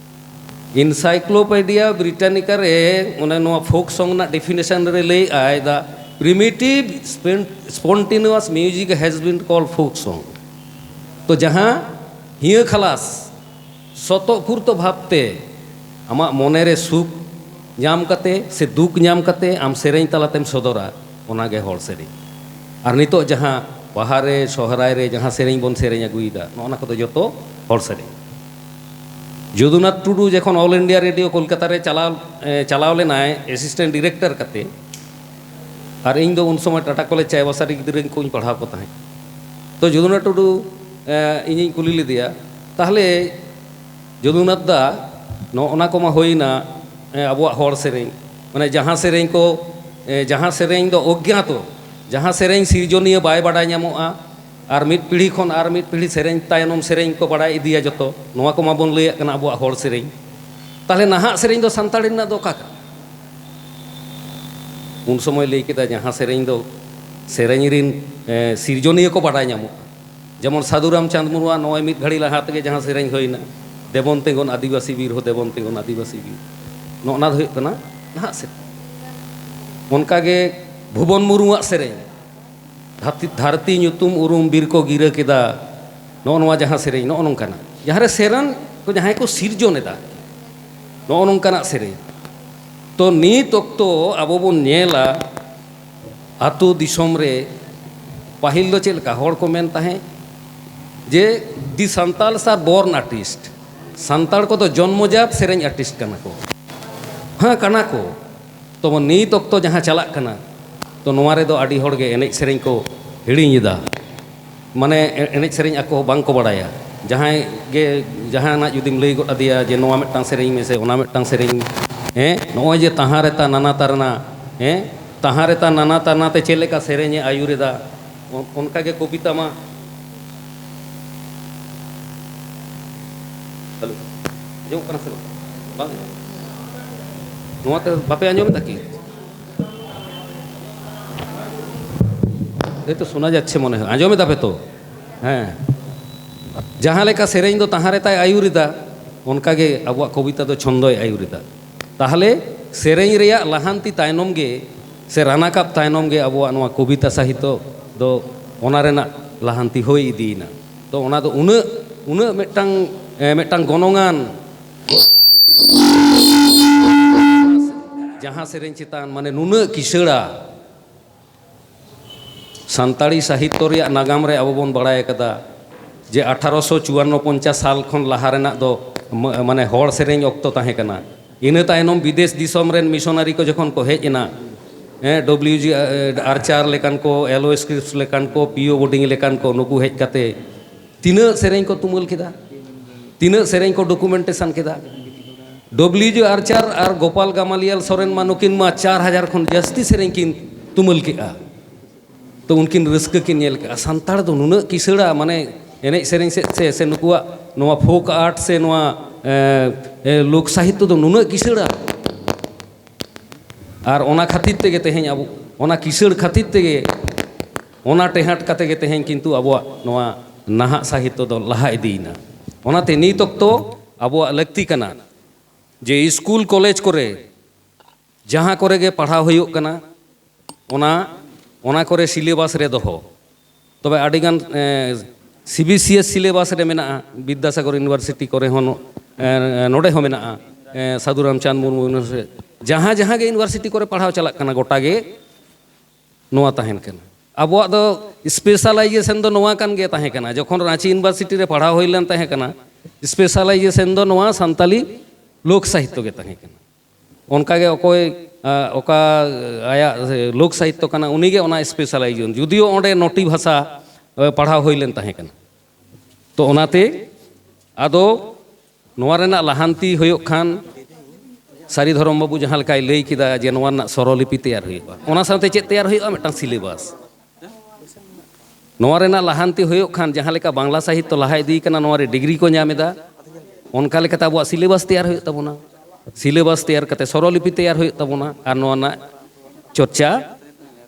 ᱤᱱᱥᱟᱭᱠᱞᱳᱯᱮᱰᱤᱭᱟ ᱵᱨᱤᱴᱟᱱᱤᱠᱟ ᱨᱮ ᱚᱱᱮ ᱱᱚᱣᱟ ᱯᱷᱳᱠ ᱥᱚᱝ ᱨᱮᱱᱟᱜ ᱰᱤᱯᱷᱤᱱᱮᱥᱚᱱ ᱨᱮ ᱞᱟᱹᱭ ᱟᱭ, "The primitive spon-, spontaneous music has been called folk song." ᱛᱚ, ᱡᱟᱦᱟᱸ ᱦᱤᱭᱟᱹ ᱠᱷᱟᱞᱟᱥ ᱥᱚᱛᱚᱯᱷᱩᱨᱛᱚ ᱵᱷᱟᱵᱽᱛᱮ ᱟᱢᱟᱜ ᱢᱚᱱᱮᱨᱮ ᱥᱩᱠ ᱧᱟᱢ ᱠᱟᱛᱮ ᱥᱮ ᱫᱩᱠ ᱧᱟᱢ ᱠᱟᱛᱮ ᱟᱢ ᱥᱮᱨᱮᱧ ᱛᱟᱞᱟᱛᱮᱢ ᱥᱚᱫᱚᱨᱟ, ᱚᱱᱟᱜᱮ ᱦᱚᱲ ᱥᱮᱨᱮᱧ᱾ ᱟᱨ ᱱᱤᱛᱚᱜ ᱡᱟᱦᱟᱸ ᱵᱟᱦᱟ ᱨᱮ, ᱥᱚᱦᱨᱟᱭ ᱨᱮ ᱡᱟᱦᱟᱸ ᱥᱮᱨᱮᱧ ᱵᱚᱱ ᱥᱮᱨᱮᱧ ᱟᱹᱜᱩᱭᱮᱫᱟ, ᱱᱚᱜᱼᱚ ᱱᱟ ᱠᱚᱫᱚ ᱡᱚᱛᱚ ᱦᱚᱲ ᱥᱮᱨᱮᱧ᱾ ᱡᱚᱫᱩᱱᱟᱛᱷ ᱴᱩᱰᱩ ᱡᱚᱠᱷᱚᱱ ᱚᱞ ᱤᱱᱰᱤᱭᱟ ᱨᱮᱰᱤᱭᱳ ᱠᱳᱞᱠᱟᱛᱟ ᱨᱮ ᱪᱟᱞᱟᱣ ᱮ, ᱪᱟᱞᱟᱣ ᱞᱮᱱᱟᱭ ᱮᱥᱤᱥᱴᱮᱱᱴ ᱰᱤᱨᱮᱠᱴᱚᱨ ᱠᱟᱛᱮ, ᱟᱨ ᱤᱧ ᱫᱚ ᱩᱱ ᱥᱚᱢᱚᱭ ᱴᱟᱴᱟ ᱠᱚᱞᱮᱡᱽ ᱪᱟᱭᱵᱟᱥᱟ ᱨᱮ ᱜᱤᱫᱽᱨᱟᱹ ᱠᱚᱧ ᱯᱟᱲᱦᱟᱣ ᱠᱚ ᱛᱟᱦᱮᱸᱫ᱾ ᱛᱚ ᱡᱚᱫᱩᱱᱟᱛᱷ ᱴᱩᱰᱩ ᱮ, ᱤᱧᱤᱧ ᱠᱩᱞᱤ ᱞᱮᱫᱮᱭᱟ, ᱛᱟᱦᱚᱞᱮ ᱡᱚᱫᱩᱱᱟᱛᱷ ᱫᱟ, ᱱᱚᱜᱼᱚ ᱱᱟ ᱠᱚᱢᱟ ᱦᱩᱭᱱᱟ ᱮ, ᱟᱵᱚᱣᱟᱜ ᱦᱚᱲ ᱥᱮᱨᱮᱧ, ᱢᱟᱱᱮ ᱡᱟᱦᱟᱸ ᱥᱮᱨᱮᱧ ᱠᱚ ᱮ, ᱡᱟᱦᱟᱸ ᱥᱮᱨᱮᱧ ᱫᱚ ᱚᱜᱽᱧᱟᱛᱚ, ᱡᱟᱦᱟᱸ ᱥᱮᱨᱮᱧ ᱥᱤᱨᱡᱚᱱᱤᱭᱟᱹ ᱵᱟᱭ ᱵᱟᱰᱟᱭ ᱧᱟᱢᱚᱜᱼᱟ, ᱟᱨ ᱢᱤᱫ ᱯᱤᱲᱦᱤ ᱠᱷᱚᱱ ᱟᱨ ᱢᱤᱫ ᱯᱤᱲᱦᱤ ᱥᱮᱨᱮᱧ ᱛᱟᱭᱱᱚᱢ ᱥᱮᱨᱮᱧ ᱠᱚ ᱵᱟᱲᱟᱭ ᱤᱫᱤᱭᱟ ᱡᱚᱛᱚ, ᱱᱚᱣᱟ ᱠᱚ ᱢᱟᱵᱚᱱ ᱞᱟᱹᱭᱟᱜ ᱠᱟᱱᱟ ᱟᱵᱚᱣᱟᱜ ᱦᱚᱲ ᱥᱮᱨᱮᱧ᱾ ᱛᱟᱦᱚᱞᱮ ᱱᱟᱦᱟᱜ ᱥᱮᱨᱮᱧ ᱫᱚ ᱥᱟᱱᱛᱟᱲᱤ ᱨᱮᱱᱟᱜ ᱫᱚ ᱚᱠᱟ ᱠᱟᱱᱟ? ᱩᱱ ᱥᱚᱢᱚᱭ ᱞᱟᱹᱭ ᱠᱮᱫᱟ, ᱡᱟᱦᱟᱸ ᱥᱮᱨᱮᱧ ᱫᱚ ᱥᱮᱨᱮᱧ ᱨᱤᱱ ᱮ, ᱥᱤᱨᱡᱚᱱᱤᱭᱟᱹ ᱠᱚ ᱵᱟᱰᱟᱭ ᱧᱟᱢᱚᱜᱼᱟ᱾ ᱡᱮᱢᱚᱱ ᱥᱟᱹᱫᱷᱩ ᱨᱟᱢᱪᱟᱸᱫᱽ ᱢᱩᱨᱢᱩᱣᱟᱜ ᱱᱚᱜᱼᱚᱭ ᱢᱤᱫ ᱜᱷᱟᱹᱲᱤ ᱞᱟᱦᱟ ᱛᱮᱜᱮ ᱡᱟᱦᱟᱸ ᱥᱮᱨᱮᱧ ᱦᱩᱭᱱᱟ, ᱫᱮᱵᱚᱱ ᱛᱤᱸᱜᱩᱱ ᱟᱹᱫᱤᱵᱟᱹᱥᱤ ᱵᱤᱨ ᱦᱳ, ᱫᱮᱵᱚᱱ ᱛᱤᱸᱜᱩᱱ ᱟᱹᱫᱤᱵᱟᱹᱥᱤ ᱵᱤᱨ, ᱱᱚᱜᱼᱚ ᱱᱟ ᱫᱚ ᱦᱩᱭᱩᱜ ᱠᱟᱱᱟ ᱱᱟᱦᱟᱜ ᱥᱮᱨᱮᱧ᱾ ᱚᱱᱠᱟᱜᱮ ᱵᱷᱩᱵᱚᱱ ᱢᱩᱨᱢᱩᱣᱟᱜ ᱥᱮᱨᱮᱧ, ᱫᱷᱟᱹᱨᱛᱤ, ᱫᱷᱟᱹᱨᱛᱤ ᱧᱩᱛᱩᱢ ᱩᱨᱩᱢ ᱵᱤᱨ ᱠᱚ ᱜᱤᱨᱟᱹ ᱠᱮᱫᱟ, ᱱᱚᱜᱼᱚ ᱱᱚᱣᱟ ᱡᱟᱦᱟᱸ ᱥᱮᱨᱮᱧ, ᱱᱚᱜᱼᱚ ᱱᱚᱝᱠᱟᱱᱟᱜ, ᱡᱟᱦᱟᱸ ᱨᱮ ᱥᱮᱨᱮᱧ ᱠᱚ ᱡᱟᱦᱟᱸᱭ ᱠᱚ ᱥᱤᱨᱡᱚᱱ ᱮᱫᱟ, ᱱᱚᱜᱼᱚ ᱱᱚᱝᱠᱟᱱᱟᱜ ᱥᱮᱨᱮᱧ᱾ ᱛᱚ ᱱᱤᱛ ᱚᱠᱛᱚ ᱟᱵᱚ ᱵᱚᱱ ᱧᱮᱞᱟ, ᱟᱹᱛᱩ ᱫᱤᱥᱚᱢ ᱨᱮ ᱯᱟᱹᱦᱤᱞ ᱫᱚ ᱪᱮᱫ ᱞᱮᱠᱟ ᱦᱚᱲ ᱠᱚ ᱢᱮᱱ ᱛᱟᱦᱮᱸᱫ ᱡᱮ, "The Santals are born artist", Santal ᱠᱚᱫᱚ ᱡᱚᱱᱢᱚᱡᱟᱛ ᱥᱮᱨᱮᱧ ᱟᱨᱴᱤᱥᱴ ᱠᱟᱱᱟ ᱠᱚ᱾ ᱦᱮᱸ, ᱠᱟᱱᱟ ᱠᱚ᱾ ᱛᱚᱵᱮ ᱱᱤᱛ ᱚᱠᱛᱚ ᱡᱟᱦᱟᱸ ᱪᱟᱞᱟᱜ ᱠᱟᱱᱟ, ᱛᱚ ᱱᱚᱣᱟ ᱨᱮᱫᱚ ᱟᱹᱰᱤ ᱦᱚᱲ ᱜᱮ ᱮᱱᱮᱡ ᱥᱮᱨᱮᱧ ᱠᱚ ᱦᱤᱲᱤᱧ ᱮᱫᱟ᱾ ᱢᱟᱱᱮ ᱮ-, ᱮᱱᱮᱡ ᱥᱮᱨᱮᱧ ᱟᱠᱚ ᱦᱚᱸ ᱵᱟᱝ ᱠᱚ ᱵᱟᱲᱟᱭᱟ᱾ ᱡᱟᱦᱟᱸᱭ ᱜᱮ ᱡᱟᱦᱟᱱᱟᱜ ᱡᱩᱫᱤᱢ ᱞᱟᱹᱭ ᱜᱚᱫ ᱟᱫᱮᱭᱟ ᱡᱮ, "ᱱᱚᱣᱟ ᱢᱤᱫᱴᱟᱝ ᱥᱮᱨᱮᱧ ᱢᱮᱥᱮ, ᱚᱱᱟ ᱢᱤᱫᱴᱟᱝ ᱥᱮᱨᱮᱧ ᱢᱮ", ᱦᱮᱸ, ᱱᱚᱜᱼᱚᱭ ᱡᱮ ᱛᱟᱦᱟᱸ ᱨᱮ ᱛᱟ ᱱᱟᱱᱟ ᱛᱟᱨᱱᱟ, ᱦᱮᱸ, ᱛᱟᱦᱟᱸ ᱨᱮ ᱛᱟ ᱱᱟᱱᱟ ᱛᱟᱨᱱᱟ ᱛᱮ ᱪᱮᱫ ᱞᱮᱠᱟ ᱥᱮᱨᱮᱧᱮ ᱟᱹᱭᱩᱨ ᱮᱫᱟ, ᱚ-, ᱚᱱᱠᱟ ᱜᱮ ᱠᱚᱵᱤᱛᱟ ᱢᱟ᱾ ᱦᱮᱞᱳ, ᱟᱸᱡᱚᱢᱚᱜ ᱠᱟᱱᱟ ᱥᱮ ᱵᱟᱝ? ᱵᱟᱝ ᱟᱸᱡᱚᱢᱚᱜ ᱠᱟᱱᱟ? ᱱᱚᱣᱟ ᱛᱮ ᱵᱟᱯᱮ ᱟᱸᱡᱚᱢ ᱮᱫᱟ ᱠᱤ? এই তো শোনা যাচ্ছে মনে হয়, ᱟᱸᱡᱚᱢ ᱮᱫᱟ ᱯᱮ ᱛᱚ? ᱦᱮᱸ, ᱡᱟᱦᱟᱸ ᱞᱮᱠᱟ ᱥᱮᱨᱮᱧ ᱫᱚ ᱛᱟᱦᱟᱸ ᱨᱮ ᱛᱟᱭ ᱟᱹᱭᱩᱨ ᱮᱫᱟ, ᱚᱱᱠᱟ ᱜᱮ ᱟᱵᱚᱣᱟᱜ ᱠᱚᱵᱤᱛᱟ ᱫᱚ ᱪᱷᱚᱱᱫᱚᱭ ᱟᱹᱭᱩᱨ ᱮᱫᱟ᱾ ᱛᱟᱦᱚᱞᱮ ᱥᱮᱨᱮᱧ ᱨᱮᱭᱟᱜ ᱞᱟᱦᱟᱱᱛᱤ ᱛᱟᱭᱱᱚᱢ ᱜᱮ ᱥᱮ ᱨᱟᱱᱟᱠᱟᱵ ᱛᱟᱭᱱᱚᱢ ᱜᱮ ᱟᱵᱚᱣᱟᱜ ᱱᱚᱣᱟ ᱠᱚᱵᱤᱛᱟ ᱥᱟᱦᱤᱛᱚ ᱫᱚ ᱚᱱᱟ ᱨᱮᱱᱟᱜ ᱞᱟᱦᱟᱱᱛᱤ ᱦᱩᱭ ᱤᱫᱤᱭᱮᱱᱟ᱾ ᱛᱚ ᱚᱱᱟ ᱫᱚ ᱩᱱᱟᱹᱜ, ᱩᱱᱟᱹᱜ ᱢᱤᱫᱴᱟᱝ, ᱮ, ᱢᱤᱫᱴᱟᱝ ᱜᱚᱱᱚᱝᱟᱱ, ᱡᱟᱦᱟᱸ ᱥᱮᱨᱮᱧ ᱪᱮᱛᱟᱱ ᱢᱟᱱᱮ ᱱᱩᱱᱟᱹᱜ ᱠᱤᱥᱟᱹᱲᱟ, ᱥᱟᱱᱛᱟᱲᱤ ᱥᱟᱦᱤᱛᱛᱚ ᱨᱮᱭᱟᱜ ᱱᱟᱜᱟᱢ ᱨᱮ ᱟᱵᱚ ᱵᱚᱱ ᱵᱟᱲᱟᱭ ᱟᱠᱟᱫᱟ ᱡᱮ ᱟᱴᱷᱟᱨᱚᱥᱚ ᱪᱩᱣᱟᱱᱱᱚ ᱯᱚᱧᱪᱟᱥ ᱥᱟᱞ ᱠᱷᱚᱱ ᱞᱟᱦᱟ ᱨᱮᱱᱟᱜ ᱫᱚ ᱢᱟ-, ᱢᱟᱱᱮ ᱦᱚᱲ ᱥᱮᱨᱮᱧ ᱚᱠᱛᱚ ᱛᱟᱦᱮᱸ ᱠᱟᱱᱟ᱾ ᱤᱱᱟᱹ ᱛᱟᱭᱱᱚᱢ ᱵᱤᱫᱮᱥ ᱫᱤᱥᱚᱢ ᱨᱮᱱ ᱢᱤᱥᱚᱱᱟᱨᱤ ᱠᱚ ᱡᱚᱠᱷᱚᱱ ᱠᱚ ᱦᱮᱡ ᱮᱱᱟ, ᱦᱮᱸ, ᱰᱚᱵᱞᱤᱭᱩ ᱡᱤ ᱟᱨᱪᱟᱨ ᱞᱮᱠᱟᱱ ᱠᱚ, ᱮᱞ ᱳ ᱥᱠᱨᱤᱯᱴᱥ ᱞᱮᱠᱟᱱ ᱠᱚ, ᱯᱤ ᱳ ᱵᱳᱰᱤᱝ ᱞᱮᱠᱟᱱ ᱠᱚ, ᱱᱩᱠᱩ ᱦᱮᱡ ᱠᱟᱛᱮ ᱛᱤᱱᱟᱹᱜ ᱥᱮᱨᱮᱧ ᱠᱚ ᱛᱩᱢᱟᱹᱞ ᱠᱮᱫᱟ, ᱛᱤᱱᱟᱹᱜ ᱥᱮᱨᱮᱧ ᱠᱚ ᱰᱚᱠᱩᱢᱮᱱᱴᱮᱥᱚᱱ ᱠᱮᱫᱟ᱾ ᱰᱚᱵᱞᱤᱭᱩ ᱡᱤ ᱟᱨᱪᱟᱨ ᱟᱨ ᱜᱳᱯᱟᱞ ᱜᱟᱢᱟᱞᱤᱭᱟᱞ ᱥᱚᱨᱮᱱ ᱢᱟ, ᱱᱩᱠᱤᱱ ᱢᱟ ᱪᱟᱨ ᱦᱟᱡᱟᱨ ᱠᱷᱚᱱ ᱡᱟᱹᱥᱛᱤ ᱥᱮᱨᱮᱧ ᱠᱤᱱ ᱛᱩᱢᱟᱹᱞ ᱠᱮᱫᱼᱟ᱾ ᱛᱚ ᱩᱱᱠᱤᱱ ᱨᱟᱹᱥᱠᱟᱹ ᱠᱤᱱ ᱧᱮᱞ ᱠᱮᱫᱼᱟ, ᱥᱟᱱᱛᱟᱲ ᱫᱚ ᱱᱩᱱᱟᱹᱜ ᱠᱤᱥᱟᱹᱲᱟ, ᱢᱟᱱᱮ ᱮᱱᱮᱡ ᱥᱮᱨᱮᱧ ᱥᱮᱫ ᱥᱮ, ᱥᱮ ᱱᱩᱠᱩᱣᱟᱜ ᱱᱚᱣᱟ ᱯᱷᱳᱠ ᱟᱨᱴ ᱥᱮ ᱱᱚᱣᱟ, ᱮ, ᱮ, ᱞᱳᱠ ᱥᱟᱦᱤᱛᱛᱚ ᱫᱚ ᱱᱩᱱᱟᱹᱜ ᱠᱤᱥᱟᱹᱲᱟ᱾ ᱟᱨ ᱚᱱᱟ ᱠᱷᱟᱹᱛᱤᱨ ᱛᱮᱜᱮ ᱛᱮᱦᱮᱧ ᱟᱵᱚ, ᱚᱱᱟ ᱠᱤᱥᱟᱹᱲ ᱠᱷᱟᱹᱛᱤᱨ ᱛᱮᱜᱮ, ᱚᱱᱟ ᱴᱮᱦᱟᱴ ᱠᱟᱛᱮ ᱜᱮ ᱛᱮᱦᱮᱧ ᱠᱤᱱᱛᱩ ᱟᱵᱚᱣᱟᱜ ᱱᱚᱣᱟ ᱱᱟᱦᱟᱜ ᱥᱟᱦᱤᱛᱛᱚ ᱫᱚ ᱞᱟᱦᱟ ᱤᱫᱤᱭᱮᱱᱟ᱾ ᱚᱱᱟᱛᱮ ᱱᱤᱛ ᱚᱠᱛᱚ ᱟᱵᱚᱣᱟᱜ ᱞᱟᱹᱠᱛᱤ ᱠᱟᱱᱟ ᱡᱮ ᱥᱠᱩᱞ ᱠᱚᱞᱮᱡᱽ ᱠᱚᱨᱮ ᱡᱟᱦᱟᱸ ᱠᱚᱨᱮ ᱜᱮ ᱯᱟᱲᱦᱟᱣ ᱦᱩᱭᱩᱜ ᱠᱟᱱᱟ, ᱚᱱᱟ, ᱚᱱᱟ ᱠᱚᱨᱮ ᱥᱤᱞᱮᱵᱟᱥ ᱨᱮ ᱫᱚᱦᱚ᱾ ᱛᱚᱵᱮ ᱟᱹᱰᱤᱜᱟᱱ, ᱮ, C B S E syllabus ᱨᱮ ᱢᱮᱱᱟᱜᱼᱟ, ᱵᱤᱫᱽᱫᱟᱥᱟᱜᱚᱨ ᱤᱭᱩᱱᱤᱵᱷᱟᱨᱥᱤᱴᱤ ᱠᱚᱨᱮ ᱦᱚᱸ ᱱᱚ-, ᱮ, ᱱᱚᱰᱮ ᱦᱚᱸ ᱢᱮᱱᱟᱜᱼᱟ, ᱮ, ᱥᱟᱹᱫᱷᱩ ᱨᱟᱢᱪᱟᱸᱫᱽ ᱢᱩᱨᱢᱩ ᱤᱭᱩᱱᱤᱵᱷᱟᱨᱥᱤᱴᱤ᱾ ᱡᱟᱦᱟᱸ, ᱡᱟᱦᱟᱸ ᱜᱮ ᱤᱭᱩᱱᱤᱵᱷᱟᱨᱥᱤᱴᱤ ᱠᱚᱨᱮ ᱯᱟᱲᱦᱟᱣ ᱪᱟᱞᱟᱜ ᱠᱟᱱᱟ, ᱜᱚᱴᱟ ᱜᱮ ᱱᱚᱣᱟ ᱛᱟᱦᱮᱱ ᱠᱟᱱᱟ᱾ ᱟᱵᱚᱣᱟᱜ ᱫᱚ ᱥᱯᱮᱥᱟᱞᱟᱭᱡᱮᱥᱚᱱ ᱫᱚ ᱱᱚᱣᱟ ᱠᱟᱱ ᱜᱮ ᱛᱟᱦᱮᱸ ᱠᱟᱱᱟ, ᱡᱚᱠᱷᱚᱱ ᱨᱟᱸᱪᱤ ᱤᱭᱩᱱᱤᱵᱷᱟᱨᱥᱤᱴᱤ ᱨᱮ ᱯᱟᱲᱦᱟᱣ ᱦᱩᱭ ᱞᱮᱱ ᱛᱟᱦᱮᱸ ᱠᱟᱱᱟ, ᱥᱯᱮᱥᱟᱞᱟᱭᱡᱮᱥᱚᱱ ᱫᱚ ᱱᱚᱣᱟ ᱥᱟᱱᱛᱟᱞᱤ ᱞᱳᱠ ᱥᱟᱦᱤᱛᱛᱚ ᱜᱮ ᱛᱟᱦᱮᱸ ᱠᱟᱱᱟ᱾ ᱚᱱᱠᱟᱜᱮ ᱚᱠᱚᱭ, ᱟ, ᱚᱠᱟ, ᱟᱭᱟᱜ ᱞᱳᱠ ᱥᱟᱦᱤᱛᱛᱚ ᱠᱟᱱᱟ, ᱩᱱᱤᱜᱮ ᱚᱱᱟ ᱥᱯᱮᱥᱟᱞᱟᱭᱡᱮᱥᱚᱱ, ᱡᱩᱫᱤᱭᱳ ᱚᱸᱰᱮ ᱱᱚᱴᱤ ᱵᱷᱟᱥᱟ, ᱮ, ᱯᱟᱲᱦᱟᱣ ᱦᱩᱭ ᱞᱮᱱ ᱛᱟᱦᱮᱸ ᱠᱟᱱᱟ᱾ ᱛᱚ ᱚᱱᱟᱛᱮ ᱟᱫᱚ ᱱᱚᱣᱟ ᱨᱮᱱᱟᱜ ᱞᱟᱦᱟᱱᱛᱤ ᱦᱩᱭᱩᱜ ᱠᱷᱟᱱ, ᱥᱟᱹᱨᱤ ᱫᱷᱚᱨᱚᱢ ᱵᱟᱹᱵᱩ ᱡᱟᱦᱟᱸ ᱞᱮᱠᱟᱭ ᱞᱟᱹᱭ ᱠᱮᱫᱟ ᱡᱮ ᱱᱚᱣᱟ ᱨᱮᱱᱟᱜ ᱥᱚᱨᱚᱞᱤᱯᱤ ᱛᱮᱭᱟᱨ ᱦᱩᱭᱩᱜᱼᱟ, ᱚᱱᱟ ᱥᱟᱶᱛᱮ ᱪᱮᱫ ᱛᱮᱭᱟᱨ ᱦᱩᱭᱩᱜᱼᱟ? ᱢᱤᱫᱴᱟᱝ ᱥᱤᱞᱮᱵᱟᱥ᱾ ᱱᱚᱣᱟ ᱨᱮᱱᱟᱜ ᱞᱟᱦᱟᱱᱛᱤ ᱦᱩᱭᱩᱜ ᱠᱷᱟᱱ, ᱡᱟᱦᱟᱸ ᱞᱮᱠᱟ ᱵᱟᱝᱞᱟ ᱥᱟᱦᱤᱛᱛᱚ ᱞᱟᱦᱟ ᱤᱫᱤ ᱠᱟᱱᱟ, ᱱᱚᱣᱟ ᱨᱮ ᱰᱤᱜᱽᱨᱤ ᱠᱚ ᱧᱟᱢ ᱮᱫᱟ, ᱚᱱᱠᱟ ᱞᱮᱠᱟᱛᱮ ᱟᱵᱚᱣᱟᱜ ᱥᱤᱞᱮᱵᱟᱥ ᱛᱮᱭᱟᱨ ᱦᱩᱭᱩᱜ ᱛᱟᱵᱚᱱᱟ᱾ ᱥᱤᱞᱮᱵᱟᱥ ᱛᱮᱭᱟᱨ ᱠᱟᱛᱮ ᱥᱚᱨᱚᱞᱤᱯᱤ ᱛᱮᱭᱟᱨ ᱦᱩᱭᱩᱜ ᱛᱟᱵᱚᱱᱟ ᱟᱨ ᱱᱚᱣᱟ ᱨᱮᱱᱟᱜ ᱪᱚᱨᱪᱟ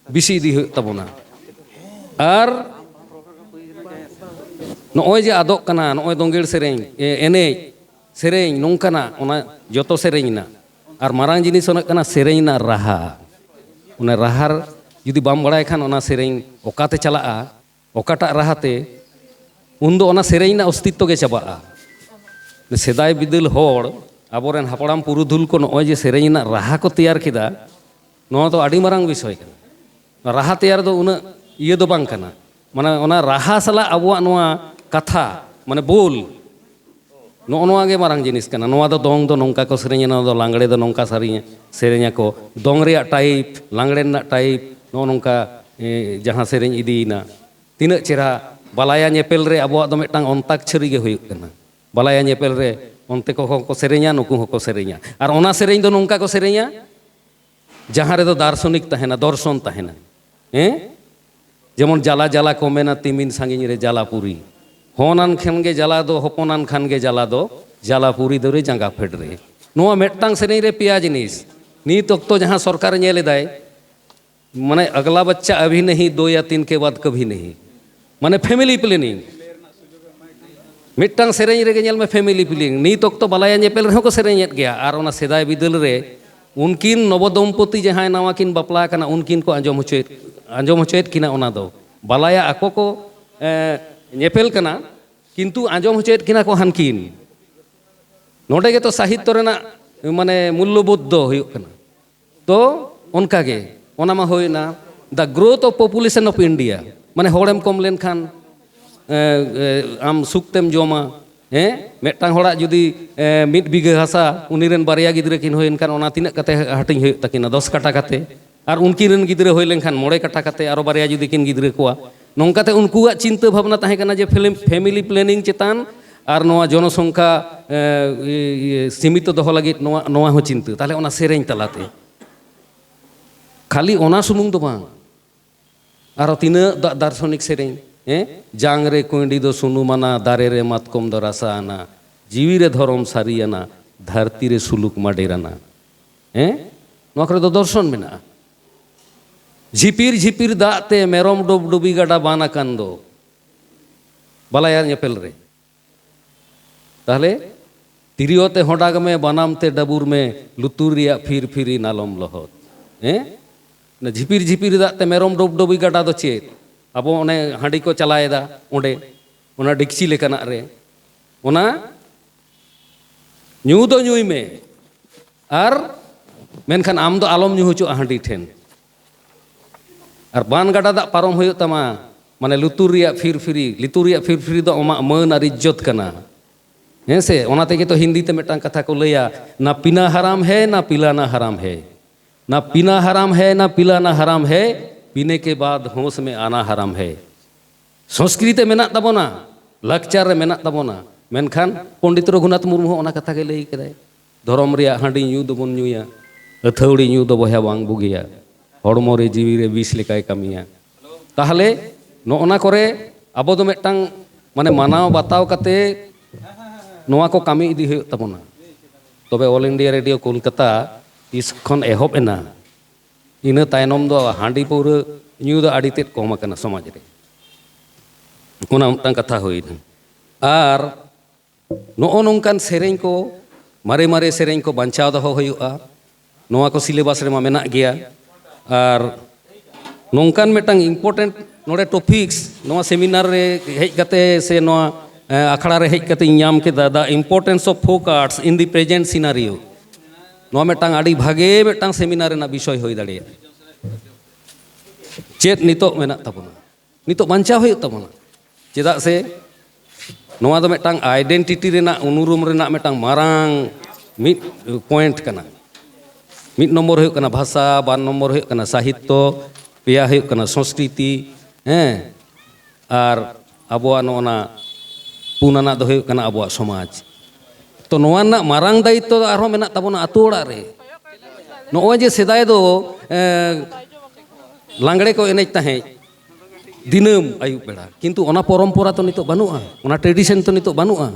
ᱵᱮᱥᱤ ᱤᱫᱤ ᱦᱩᱭᱩᱜ ᱛᱟᱵᱚᱱᱟ᱾ ᱟᱨ ᱱᱚᱜᱼᱚᱭ ᱡᱮ ᱟᱫᱚᱜ ᱠᱟᱱᱟ, ᱱᱚᱜᱼᱚᱭ ᱫᱚᱝᱜᱮᱲ ᱥᱮᱨᱮᱧ, ᱮ, ᱮᱱᱮᱡ ᱥᱮᱨᱮᱧ ᱱᱚᱝᱠᱟᱱᱟᱜ, ᱚᱱᱟ ᱡᱚᱛᱚ ᱥᱮᱨᱮᱧ ᱨᱮᱱᱟᱜ᱾ ᱟᱨ ᱢᱟᱨᱟᱝ ᱡᱤᱱᱤᱥ ᱦᱩᱭᱩᱜ ᱠᱟᱱᱟ ᱥᱮᱨᱮᱧ ᱨᱮᱱᱟᱜ ᱨᱟᱦᱟ᱾ ᱚᱱᱟ ᱨᱟᱦᱟ ᱡᱩᱫᱤ ᱵᱟᱢ ᱵᱟᱲᱟᱭ ᱠᱷᱟᱱ, ᱚᱱᱟ ᱥᱮᱨᱮᱧ ᱚᱠᱟᱛᱮ ᱪᱟᱞᱟᱜᱼᱟ, ᱚᱠᱟᱴᱟᱜ ᱨᱟᱦᱟᱛᱮ, ᱩᱱᱫᱚ ᱚᱱᱟ ᱥᱮᱨᱮᱧ ᱨᱮᱱᱟᱜ ᱚᱥᱛᱤᱛᱛᱚ ᱜᱮ ᱪᱟᱵᱟᱜᱼᱟ᱾ ᱥᱮᱫᱟᱭ ᱵᱤᱫᱟᱹᱞ ᱦᱚᱲ, ᱟᱵᱚᱨᱮᱱ ᱦᱟᱯᱲᱟᱢ ᱯᱩᱨᱩᱫᱷᱩᱞ ᱠᱚ ᱱᱚᱜᱼᱚᱭ ᱡᱮ ᱥᱮᱨᱮᱧ ᱨᱮᱱᱟᱜ ᱨᱟᱦᱟ ᱠᱚ ᱛᱮᱭᱟᱨ ᱠᱮᱫᱟ, ᱱᱚᱣᱟ ᱫᱚ ᱟᱹᱰᱤ ᱢᱟᱨᱟᱝ ᱵᱤᱥᱚᱭ ᱠᱟᱱᱟ᱾ ᱨᱟᱦᱟ ᱛᱮᱭᱟᱨ ᱫᱚ ᱩᱱᱟᱹᱜ ᱤᱭᱟᱹ ᱫᱚ ᱵᱟᱝ ᱠᱟᱱᱟ᱾ ᱢᱟᱱᱮ ᱚᱱᱟ ᱨᱟᱦᱟ ᱥᱟᱞᱟᱜ ᱟᱵᱚᱣᱟᱜ ᱱᱚᱣᱟ ᱠᱟᱛᱷᱟ, ᱢᱟᱱᱮ ᱵᱳᱞ, ᱱᱚᱜᱼᱚ ᱱᱚᱣᱟ ᱜᱮ ᱢᱟᱨᱟᱝ ᱡᱤᱱᱤᱥ ᱠᱟᱱᱟ᱾ ᱱᱚᱣᱟ ᱫᱚ ᱫᱚᱝ ᱫᱚ ᱱᱚᱝᱠᱟ ᱠᱚ ᱥᱮᱨᱮᱧᱟ, ᱱᱚᱣᱟ ᱫᱚ ᱞᱟᱜᱽᱲᱮ ᱫᱚ ᱱᱚᱝᱠᱟ ᱥᱮᱨᱮᱧ, ᱥᱮᱨᱮᱧᱟᱠᱚ, ᱫᱚᱝ ᱨᱮᱭᱟᱜ ᱴᱟᱭᱤᱯ, ᱞᱟᱜᱽᱲᱮ ᱨᱮᱱᱟᱜ ᱴᱟᱭᱤᱯ, ᱱᱚᱜᱼᱚ ᱱᱚᱝᱠᱟ, ᱮ, ᱡᱟᱦᱟᱸ ᱥᱮᱨᱮᱧ ᱤᱫᱤᱭᱮᱱᱟ, ᱛᱤᱱᱟᱹᱜ ᱪᱮᱦᱨᱟ᱾ ᱵᱟᱞᱟᱭᱟ ᱧᱮᱯᱮᱞ ᱨᱮ ᱟᱵᱚᱣᱟᱜ ᱫᱚ ᱢᱤᱫᱴᱟᱝ ᱚᱱᱛᱟᱠᱪᱷᱟᱹᱨᱤ ᱜᱮ ᱦᱩᱭᱩᱜ ᱠᱟᱱᱟ᱾ ᱵᱟᱞᱟᱭᱟ ᱧᱮᱯᱮᱞ ᱨᱮ ᱚᱱᱛᱮ ᱠᱚᱦᱚᱸ ᱠᱚ ᱥᱮᱨᱮᱧᱟ, ᱱᱩᱠᱩ ᱦᱚᱸᱠᱚ ᱥᱮᱨᱮᱧᱟ᱾ ᱟᱨ ᱚᱱᱟ ᱥᱮᱨᱮᱧ ᱫᱚ ᱱᱚᱝᱠᱟ ᱠᱚ ᱥᱮᱨᱮᱧᱟ, ᱡᱟᱦᱟᱸ ᱨᱮᱫᱚ ᱫᱟᱨᱥᱚᱱᱤᱠ ᱛᱟᱦᱮᱱᱟ, ᱫᱚᱨᱥᱚᱱ ᱛᱟᱦᱮᱱᱟ᱾ ᱦᱮᱸ? ᱡᱮᱢᱚᱱ ᱡᱟᱞᱟ ᱡᱟᱞᱟ ᱠᱚ ᱢᱮᱱᱟ ᱛᱤᱢᱤᱱ ᱥᱟᱺᱜᱤᱧ ᱨᱮ ᱡᱟᱞᱟᱯᱩᱨᱤ᱾ ᱦᱚᱱᱟᱱ ᱠᱷᱟᱱ ᱜᱮ ᱡᱟᱞᱟ ᱫᱚ, ᱦᱚᱯᱚᱱᱟᱱ ᱠᱷᱟᱱ ᱜᱮ ᱡᱟᱞᱟ ᱫᱚ, ᱡᱟᱞᱟᱯᱩᱨᱤ ᱫᱚᱨᱮ ᱡᱟᱸᱜᱟ ᱯᱷᱮᱰ ᱨᱮ᱾ ᱱᱚᱣᱟ ᱢᱤᱫᱴᱟᱝ ᱥᱮᱨᱮᱧ ᱨᱮ ᱯᱮᱭᱟ ᱡᱤᱱᱤᱥ᱾ ᱱᱤᱛ ᱚᱠᱛᱚ ᱡᱟᱦᱟᱸ ᱥᱚᱨᱠᱟᱨᱮ ᱧᱮᱞ ᱮᱫᱟᱭ, ᱢᱟᱱᱮ ᱟᱜᱽᱞᱟ ᱵᱟᱪᱪᱟ ᱟᱵᱷᱤ ᱱᱟᱦᱤ ᱫᱳ ᱭᱟ ᱛᱤᱱ ᱠᱮ ᱵᱟᱫ ᱠᱟᱵᱷᱤ ᱱᱟᱦᱤ, ᱢᱟᱱᱮ ᱯᱷᱮᱢᱤᱞᱤ ᱯᱞᱮᱱᱤᱝ᱾ ᱢᱤᱫᱴᱟᱝ ᱥᱮᱨᱮᱧ ᱨᱮᱜᱮ ᱧᱮᱞ ᱢᱮ ᱯᱷᱮᱢᱤᱞᱤ ᱯᱞᱮᱱᱤᱝ᱾ ᱱᱤᱛ ᱚᱠᱛᱚ ᱵᱟᱞᱟᱭᱟ ᱧᱮᱯᱮᱞ ᱨᱮᱦᱚᱸ ᱠᱚ ᱥᱮᱨᱮᱧᱮᱫ ᱜᱮᱭᱟ᱾ ᱟᱨ ᱚᱱᱟ ᱥᱮᱫᱟᱭ ᱵᱤᱫᱟᱹᱞ ᱨᱮ ᱩᱱᱠᱤᱱ ᱱᱚᱵᱚ ᱫᱚᱢᱯᱚᱛᱤ ᱡᱟᱦᱟᱸᱭ ᱱᱟᱣᱟ ᱠᱤᱱ ᱵᱟᱯᱞᱟ ᱟᱠᱟᱱᱟ, ᱩᱱᱠᱤᱱ ᱠᱚ ᱟᱸᱡᱚᱢ ᱦᱚᱪᱚᱭᱮᱫ, ᱟᱸᱡᱚᱢ ᱦᱚᱪᱚᱭᱮᱫ ᱠᱤᱱᱟ ᱚᱱᱟ ᱫᱚ᱾ ᱵᱟᱞᱟᱭᱟ ᱟᱠᱚ ᱠᱚ, ᱮ, ᱧᱮᱯᱮᱞ ᱠᱟᱱᱟ, ᱠᱤᱱᱛᱩ ᱟᱸᱡᱚᱢ ᱦᱚᱪᱚᱭᱮᱫ ᱠᱤᱱᱟ ᱠᱚ ᱦᱟᱱᱠᱤᱱ᱾ ᱱᱚᱰᱮ ᱜᱮᱛᱚ ᱥᱟᱦᱤᱛᱛᱚ ᱨᱮᱱᱟᱜ ᱢᱟᱱᱮ ᱢᱩᱞᱞᱚᱵᱳᱫᱷ ᱫᱚ ᱦᱩᱭᱩᱜ ᱠᱟᱱᱟ᱾ ᱛᱚ ᱚᱱᱠᱟ ᱜᱮ, ᱚᱱᱟ ᱢᱟ ᱦᱩᱭᱱᱟ the growth of population of India, ᱢᱟᱱᱮ ᱦᱚᱲᱮᱢ ᱠᱚᱢ ᱞᱮᱱᱠᱷᱟᱱ, ᱮ, ᱮ, ᱟᱢ ᱥᱩᱠ ᱛᱮᱢ ᱡᱚᱢᱟ᱾ ᱦᱮᱸ, ᱢᱤᱫᱴᱟᱝ ᱦᱚᱲᱟᱜ ᱡᱩᱫᱤ, ᱮ, ᱢᱤᱫ ᱵᱤᱜᱷᱟᱹ ᱦᱟᱥᱟ, ᱩᱱᱤ ᱨᱮᱱ ᱵᱟᱨᱭᱟ ᱜᱤᱫᱽᱨᱟᱹ ᱠᱤᱱ ᱦᱩᱭᱮᱱ ᱠᱷᱟᱱ, ᱚᱱᱟ ᱛᱤᱱᱟᱹᱜ ᱠᱟᱛᱮ ᱦᱟᱹᱴᱤᱧ ᱦᱩᱭᱩᱜ ᱛᱟᱹᱠᱤᱱᱟ? ᱫᱚᱥ ᱠᱟᱴᱟ ᱠᱟᱛᱮ᱾ ᱟᱨ ᱩᱱᱠᱤᱱ ᱨᱮᱱ ᱜᱤᱫᱽᱨᱟᱹ ᱦᱩᱭ ᱞᱮᱱᱠᱷᱟᱱ ᱢᱚᱬᱮ ᱠᱟᱴᱟ ᱠᱟᱛᱮ, ᱟᱨᱚ ᱵᱟᱨᱭᱟ ᱡᱩᱫᱤ ᱠᱤᱱ ᱜᱤᱫᱽᱨᱟᱹ ᱠᱚᱣᱟ᱾ ᱱᱚᱝᱠᱟᱛᱮ ᱩᱱᱠᱩᱣᱟᱜ ᱪᱤᱱᱛᱟᱹ ᱵᱷᱟᱵᱽᱱᱟ ᱛᱟᱦᱮᱸ ᱠᱟᱱᱟ ᱡᱮ ᱯᱷᱤᱞᱤᱢ, family planning ᱪᱮᱛᱟᱱ ᱟᱨ ᱱᱚᱣᱟ ᱡᱚᱱᱚᱥᱚᱝᱠᱷᱟ, ᱮ, ᱤᱭᱟᱹ, ᱤᱭᱟᱹ, ᱥᱤᱢᱤᱛᱚ ᱫᱚᱦᱚ ᱞᱟᱹᱜᱤᱫ ᱱᱚᱣᱟ, ᱱᱚᱣᱟ ᱦᱚᱸ ᱪᱤᱱᱛᱟᱹ᱾ ᱛᱟᱦᱞᱮ ᱚᱱᱟ ᱥᱮᱨᱮᱧ ᱛᱟᱞᱟᱛᱮ, ᱠᱷᱟᱹᱞᱤ ᱚᱱᱟ ᱥᱩᱢᱩᱝ ᱫᱚ ᱵᱟᱝ, ᱟᱨᱚ ᱛᱤᱱᱟᱹᱜ ᱫᱟ-, ᱫᱟᱨᱥᱚᱱᱤᱠ ᱥᱮᱨᱮᱧ, ᱦᱮᱸ? ᱡᱟᱝ ᱨᱮ ᱠᱩᱸᱭᱰᱤ ᱫᱚ ᱥᱩᱱᱩᱢ ᱟᱱᱟ, ᱫᱟᱨᱮ ᱨᱮ ᱢᱟᱛᱠᱚᱢ ᱫᱚ ᱨᱟᱥᱟ ᱟᱱᱟ, ᱡᱤᱣᱤ ᱨᱮ ᱫᱷᱚᱨᱚᱢ ᱥᱟᱹᱨᱤᱭᱟᱱᱟ, ᱫᱷᱟᱹᱨᱛᱤ ᱨᱮ ᱥᱩᱞᱩᱠ ᱢᱟᱰᱮᱨᱟᱱᱟ᱾ ᱦᱮᱸ? ᱱᱚᱣᱟ ᱠᱚᱨᱮ ᱫᱚ ᱫᱚᱨᱥᱚᱱ ᱢᱮᱱᱟᱜᱼᱟ᱾ ᱡᱷᱤᱯᱤᱨ ᱡᱷᱤᱯᱤᱨ ᱫᱟᱜ ᱛᱮ ᱢᱮᱨᱚᱢ ᱰᱩᱵᱰᱩᱵᱤ ᱜᱟᱰᱟ ᱵᱟᱱ ᱟᱠᱟᱱ ᱫᱚ ᱵᱟᱞᱟᱭᱟ ᱧᱮᱯᱮᱞ ᱨᱮ᱾ ᱛᱟᱦᱞᱮ ᱛᱤᱨᱭᱳ ᱛᱮ ᱦᱚᱰᱟᱜ ᱢᱮ, ᱵᱟᱱᱟᱢ ᱛᱮ ᱰᱟᱹᱵᱩᱨ ᱢᱮ, ᱞᱩᱛᱩᱨ ᱨᱮᱭᱟᱜ ᱯᱷᱤᱨ ᱯᱷᱤᱨᱤ ᱱᱟᱞᱚᱢ ᱞᱚᱦᱚᱫ᱾ ᱦᱮᱸ? ᱚᱱᱟ ᱡᱷᱤᱯᱤᱨ ᱡᱷᱤᱯᱤᱨ ᱫᱟᱜ ᱛᱮ ᱢᱮᱨᱚᱢ ᱰᱚᱵᱰᱚᱵᱤ ᱜᱟᱰᱟ ᱫᱚ ᱪᱮᱫ? ᱟᱵᱚ ᱚᱱᱮ ᱦᱟᱺᱰᱤ ᱠᱚ ᱪᱟᱞᱟᱣᱮᱫᱟ ᱚᱸᱰᱮ, ᱚᱱᱟ ᱰᱮᱠᱪᱤ ᱞᱮᱠᱟᱱᱟᱜ ᱨᱮ, ᱚᱱᱟ ᱧᱩ ᱫᱚ ᱧᱩᱭ ᱢᱮ, ᱟᱨ ᱢᱮᱱᱠᱷᱟᱱ ᱟᱢ ᱫᱚ ᱟᱞᱚᱢ ᱧᱩ ᱦᱚᱪᱚᱜᱼᱟ ᱦᱟᱺᱰᱤ ᱴᱷᱮᱱ᱾ ᱟᱨ ᱵᱟᱱ ᱜᱟᱰᱟ ᱫᱟᱜ ᱯᱟᱨᱚᱢ ᱦᱩᱭᱩᱜ ᱛᱟᱢᱟ, ᱢᱟᱱᱮ ᱞᱩᱛᱩᱨ ᱨᱮᱭᱟᱜ ᱯᱷᱤᱨ ᱯᱷᱤᱨᱤ, ᱞᱩᱛᱩᱨ ᱨᱮᱭᱟᱜ ᱯᱷᱤᱨ ᱯᱷᱤᱨᱤ ᱫᱚ ᱟᱢᱟᱜ ᱢᱟᱹᱱ ᱟᱨ ᱤᱡᱽᱡᱚᱛ ᱠᱟᱱᱟ᱾ ᱦᱮᱸ ᱥᱮ? ᱚᱱᱟ ᱛᱮᱜᱮ ᱛᱚ ᱦᱤᱱᱫᱤ ᱛᱮ ᱢᱤᱫᱴᱟᱝ ᱠᱟᱛᱷᱟ ᱠᱚ ᱞᱟᱹᱭᱟ, "ᱱᱟ ᱯᱤᱱᱟ ᱦᱟᱨᱟᱢ ᱦᱮ, ᱱᱟ ᱯᱤᱞᱟᱱᱟ ᱦᱟᱨᱟᱢ ᱦᱮ, ᱱᱟ ᱯᱤᱱᱟ ᱦᱟᱨᱟᱢ ᱦᱮ, ᱱᱟ ᱯᱤᱞᱟᱱᱟ ᱦᱟᱨᱟᱢ ᱦᱮ, ᱯᱤᱱᱮ ᱠᱮ ᱵᱟᱫ ᱦᱳᱥ ᱢᱮ ᱟᱱᱟ ᱦᱟᱨᱟᱢ ᱦᱮ᱾" ᱥᱚᱝᱥᱠᱨᱤᱛ ᱨᱮ ᱢᱮᱱᱟᱜ ᱛᱟᱵᱚᱱᱟ, ᱞᱟᱠᱪᱟᱨ ᱨᱮ ᱢᱮᱱᱟᱜ ᱛᱟᱵᱚᱱᱟ, ᱢᱮᱱᱠᱷᱟᱱ ᱯᱚᱱᱰᱤᱛ ᱨᱚᱜᱷᱩᱱᱟᱛᱷ ᱢᱩᱨᱢᱩ ᱦᱚᱸ ᱚᱱᱟ ᱠᱟᱛᱷᱟ ᱜᱮ ᱞᱟᱹᱭ ᱠᱮᱫᱟᱭ, "ᱫᱷᱚᱨᱚᱢ ᱨᱮᱭᱟᱜ ᱦᱟᱺᱰᱤ ᱧᱩ ᱫᱚᱵᱚᱱ ᱧᱩᱭᱟ, ᱟᱹᱛᱷᱟᱹᱣᱲᱤ ᱧᱩ ᱫᱚ ᱵᱚᱭᱦᱟ ᱵᱟᱝ ᱵᱩᱜᱤᱭᱟ, ᱦᱚᱲᱢᱚ ᱨᱮ ᱡᱤᱣᱤ ᱨᱮ ᱵᱤᱥ ᱞᱮᱠᱟᱭ ᱠᱟᱹᱢᱤᱭᱟ᱾" ᱛᱟᱦᱚᱞᱮ ᱱᱚᱜᱼᱚ ᱱᱟ ᱠᱚᱨᱮ ᱟᱵᱚ ᱫᱚ ᱢᱤᱫᱴᱟᱝ ᱢᱟᱱᱮ ᱢᱟᱱᱟᱣ ᱵᱟᱛᱟᱣ ᱠᱟᱛᱮ ᱱᱚᱣᱟ ᱠᱚ ᱠᱟᱹᱢᱤ ᱤᱫᱤ ᱦᱩᱭᱩᱜ ᱛᱟᱵᱚᱱᱟ᱾ ᱛᱚᱵᱮ All India Radio ᱠᱳᱞᱠᱟᱛᱟ ᱛᱤᱥ ᱠᱷᱚᱱ ᱮᱦᱚᱵ ᱮᱱᱟ, ᱤᱱᱟᱹ ᱛᱟᱭᱱᱚᱢ ᱫᱚ ᱦᱟᱺᱰᱤ ᱯᱟᱹᱣᱨᱟᱹ ᱧᱩ ᱫᱚ ᱟᱹᱰᱤ ᱛᱮᱫ ᱠᱚᱢ ᱟᱠᱟᱱᱟ ᱥᱚᱢᱟᱡᱽ ᱨᱮ᱾ ᱚᱱᱟ ᱢᱤᱫᱴᱟᱝ ᱠᱟᱛᱷᱟ ᱦᱩᱭᱱᱟ᱾ ᱟᱨ ᱱᱚᱜᱼᱚ ᱱᱚᱝᱠᱟᱱ ᱥᱮᱨᱮᱧ ᱠᱚ, ᱢᱟᱨᱮ ᱢᱟᱨᱮ ᱥᱮᱨᱮᱧ ᱠᱚ ᱵᱟᱧᱪᱟᱣ ᱫᱚᱦᱚ ᱦᱩᱭᱩᱜᱼᱟ᱾ ᱱᱚᱣᱟ ᱠᱚ syllabus ᱨᱮᱢᱟ ᱢᱮᱱᱟᱜ ᱜᱮᱭᱟ᱾ ᱟᱨ ᱱᱚᱝᱠᱟᱱ ᱢᱤᱫᱴᱟᱝ important ᱱᱚᱰᱮ topics, ᱱᱚᱣᱟ seminar ᱨᱮ ᱦᱮᱡ ᱠᱟᱛᱮ ᱥᱮ ᱱᱚᱣᱟ, ᱮ, ᱟᱠᱷᱲᱟ ᱨᱮ ᱦᱮᱡ ᱠᱟᱛᱮ ᱤᱧ ᱧᱟᱢ ᱠᱮᱫᱟ, "The importance of folk arts in the present scenario." ᱱᱚᱣᱟ ᱢᱤᱫᱴᱟᱝ ᱟᱹᱰᱤ ᱵᱷᱟᱜᱮ ᱢᱤᱫᱴᱟᱝ seminar ᱨᱮᱱᱟᱜ ᱵᱤᱥᱚᱭ ᱦᱩᱭ ᱫᱟᱲᱮᱭᱟᱜᱼᱟ᱾ ᱪᱮᱫ ᱱᱤᱛᱚᱜ ᱢᱮᱱᱟᱜ ᱛᱟᱵᱚᱱᱟ? ᱱᱤᱛᱚᱜ ᱵᱟᱧᱪᱟᱣ ᱦᱩᱭᱩᱜ ᱛᱟᱵᱚᱱᱟ᱾ ᱪᱮᱫᱟᱜ ᱥᱮ ᱱᱚᱣᱟ ᱫᱚ ᱢᱤᱫᱴᱟᱝ identity ᱨᱮᱱᱟᱜ, ᱩᱱᱩᱨᱩᱢ ᱨᱮᱱᱟᱜ ᱢᱤᱫᱴᱟᱝ ᱢᱟᱨᱟᱝ ᱢᱤᱫ point ᱠᱟᱱᱟ᱾ ᱢᱤᱫ ᱱᱚᱢᱵᱚᱨ ᱦᱩᱭᱩᱜ ᱠᱟᱱᱟ ᱵᱷᱟᱥᱟ, ᱵᱟᱨ ᱱᱚᱢᱵᱚᱨ ᱦᱩᱭᱩᱜ ᱠᱟᱱᱟ ᱥᱟᱦᱤᱛᱛᱚ, ᱯᱮᱭᱟ ᱦᱩᱭᱩᱜ ᱠᱟᱱᱟ ᱥᱚᱝᱥᱠᱨᱤᱛᱤ, ᱦᱮᱸ, ᱟᱨ ᱟᱵᱚᱣᱟᱜ ᱱᱚᱜᱼᱚ ᱱᱟ ᱯᱩᱱ ᱟᱱᱟᱜ ᱫᱚ ᱦᱩᱭᱩᱜ ᱠᱟᱱᱟ ᱟᱵᱚᱣᱟᱜ ᱥᱚᱢᱟᱡᱽ᱾ ᱛᱚ ᱱᱚᱣᱟ ᱨᱮᱱᱟᱜ ᱢᱟᱨᱟᱝ ᱫᱟᱭᱤᱛᱛᱚ ᱫᱚ ᱟᱨᱦᱚᱸ ᱢᱮᱱᱟᱜ ᱛᱟᱵᱚᱱᱟ ᱟᱹᱛᱩ ᱚᱲᱟᱜ ᱨᱮ᱾ ᱱᱚᱜᱼᱚᱭ ᱡᱮ ᱥᱮᱫᱟᱭ ᱫᱚ, ᱮᱸ, ᱞᱟᱜᱽᱲᱮ ᱠᱚ ᱮᱱᱮᱡ ᱛᱟᱦᱮᱸᱫ ᱫᱤᱱᱟᱹᱢ ᱟᱹᱭᱩᱵ ᱵᱮᱲᱟ, ᱠᱤᱱᱛᱩ ᱚᱱᱟ ᱯᱚᱨᱚᱢᱯᱚᱨᱟ ᱛᱚ ᱱᱤᱛᱚᱜ ᱵᱟᱹᱱᱩᱜᱼᱟ, ᱚᱱᱟ tradition ᱛᱚ ᱱᱤᱛᱚᱜ ᱵᱟᱹᱱᱩᱜᱼᱟ᱾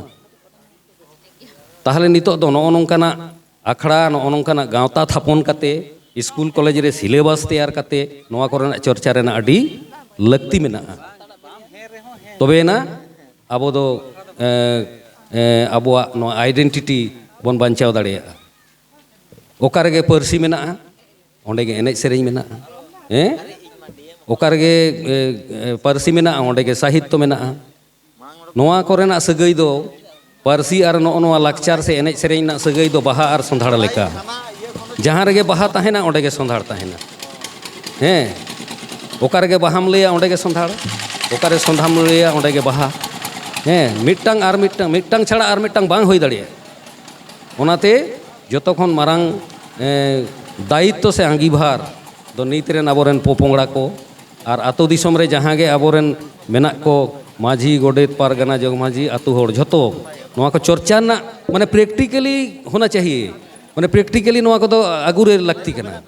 ᱛᱟᱦᱚᱞᱮ ᱱᱤᱛᱚᱜ ᱫᱚ ᱱᱚᱜᱼᱚ ᱱᱚᱝᱠᱟᱱᱟᱜ ᱟᱠᱷᱲᱟ, ᱱᱚᱜᱼᱚ ᱱᱚᱝᱠᱟᱱᱟᱜ ᱜᱟᱶᱛᱟ ᱛᱷᱟᱯᱚᱱ ᱠᱟᱛᱮ, ᱥᱠᱩᱞ ᱠᱚᱞᱮᱡᱽ ᱨᱮ syllabus ᱛᱮᱭᱟᱨ ᱠᱟᱛᱮ ᱱᱚᱣᱟ ᱠᱚᱨᱮᱱᱟᱜ ᱪᱚᱨᱪᱟ ᱨᱮᱱᱟᱜ ᱟᱹᱰᱤ ᱞᱟᱹᱠᱛᱤ ᱢᱮᱱᱟᱜᱼᱟ᱾ ᱛᱚᱵᱮᱭᱮᱱᱟ ᱟᱵᱚ ᱫᱚ, ᱮᱸ, ᱮᱸ, ᱟᱵᱚᱣᱟᱜ ᱱᱚᱣᱟ identity ᱵᱚᱱ ᱵᱟᱧᱪᱟᱣ ᱫᱟᱲᱮᱭᱟᱜᱼᱟ᱾ ᱚᱠᱟ ᱨᱮᱜᱮ ᱯᱟᱹᱨᱥᱤ ᱢᱮᱱᱟᱜᱼᱟ, ᱚᱸᱰᱮ ᱜᱮ ᱮᱱᱮᱡ ᱥᱮᱨᱮᱧ ᱢᱮᱱᱟᱜᱼᱟ᱾ ᱦᱮᱸ? ᱚᱠᱟ ᱨᱮᱜᱮ, ᱮ, ᱮ, ᱯᱟᱹᱨᱥᱤ ᱢᱮᱱᱟᱜᱼᱟ, ᱚᱸᱰᱮ ᱜᱮ ᱥᱟᱦᱤᱛᱛᱚ ᱢᱮᱱᱟᱜᱼᱟ᱾ ᱱᱚᱣᱟ ᱠᱚᱨᱮᱱᱟᱜ ᱥᱟᱹᱜᱟᱹᱭ ᱫᱚ, ᱯᱟᱹᱨᱥᱤ ᱟᱨ ᱱᱚᱜᱼᱚ ᱱᱚᱣᱟ ᱞᱟᱠᱪᱟᱨ ᱥᱮ ᱮᱱᱮᱡ ᱥᱮᱨᱮᱧ ᱨᱮᱱᱟᱜ ᱥᱟᱹᱜᱟᱹᱭ ᱫᱚ ᱵᱟᱦᱟ ᱟᱨ ᱥᱚᱸᱫᱷᱟᱲ ᱞᱮᱠᱟ᱾ ᱡᱟᱦᱟᱸ ᱨᱮᱜᱮ ᱵᱟᱦᱟ ᱛᱟᱦᱮᱱᱟ, ᱚᱸᱰᱮ ᱜᱮ ᱥᱚᱸᱫᱷᱟᱲ ᱛᱟᱦᱮᱱᱟ᱾ ᱦᱮᱸ, ᱚᱠᱟ ᱨᱮᱜᱮ ᱵᱟᱦᱟᱢ ᱞᱟᱹᱭᱟ, ᱚᱸᱰᱮ ᱜᱮ ᱥᱚᱸᱫᱷᱟᱲ, ᱚᱠᱟᱨᱮ ᱥᱚᱸᱫᱷᱟᱲ ᱞᱟᱹᱭᱟ, ᱚᱸᱰᱮ ᱜᱮ ᱵᱟᱦᱟ᱾ ᱦᱮᱸ, ᱢᱤᱫᱴᱟᱝ ᱟᱨ ᱢᱤᱫᱴᱟᱝ, ᱢᱤᱫᱴᱟᱝ ᱪᱷᱟᱲᱟ ᱟᱨ ᱢᱤᱫᱴᱟᱝ ᱵᱟᱝ ᱦᱩᱭ ᱫᱟᱲᱮᱭᱟᱜᱼᱟ᱾ ᱚᱱᱟᱛᱮ ᱡᱚᱛᱚ ᱠᱷᱚᱱ ᱢᱟᱨᱟᱝ, ᱮᱸ, ᱫᱟᱭᱤᱛᱛᱚ ᱥᱮ ᱟᱸᱜᱤᱵᱷᱟᱨ ᱫᱚ ᱱᱤᱛ ᱨᱮᱱ ᱟᱵᱚᱨᱮᱱ ᱯᱚᱯᱚᱝᱲᱟ ᱠᱚ ᱟᱨ ᱟᱛᱳ ᱫᱤᱥᱚᱢ ᱨᱮ ᱡᱟᱦᱟᱸ ᱜᱮ ᱟᱵᱚᱨᱮᱱ ᱢᱮᱱᱟᱜ ᱠᱚ, ᱢᱟᱹᱡᱷᱤ, ᱜᱚᱰᱮᱛ, ᱯᱟᱨᱜᱟᱱᱟ, ᱡᱚᱜᱽ ᱢᱟᱹᱡᱷᱤ, ᱟᱛᱳ ᱦᱚᱲ, ᱡᱷᱚᱛᱚ ᱱᱚᱣᱟ ᱠᱚ ᱪᱚᱨᱪᱟ ᱨᱮᱱᱟᱜ, ᱢᱟᱱᱮ, practically ᱦᱳᱱᱟ ᱪᱟᱦᱤᱭᱮ, ᱢᱟᱱᱮ, practically ᱱᱚᱣᱟ ᱠᱚᱫᱚ ᱟᱹᱜᱩ ᱨᱮ ᱞᱟᱹᱠᱛᱤ ᱠᱟᱱᱟ᱾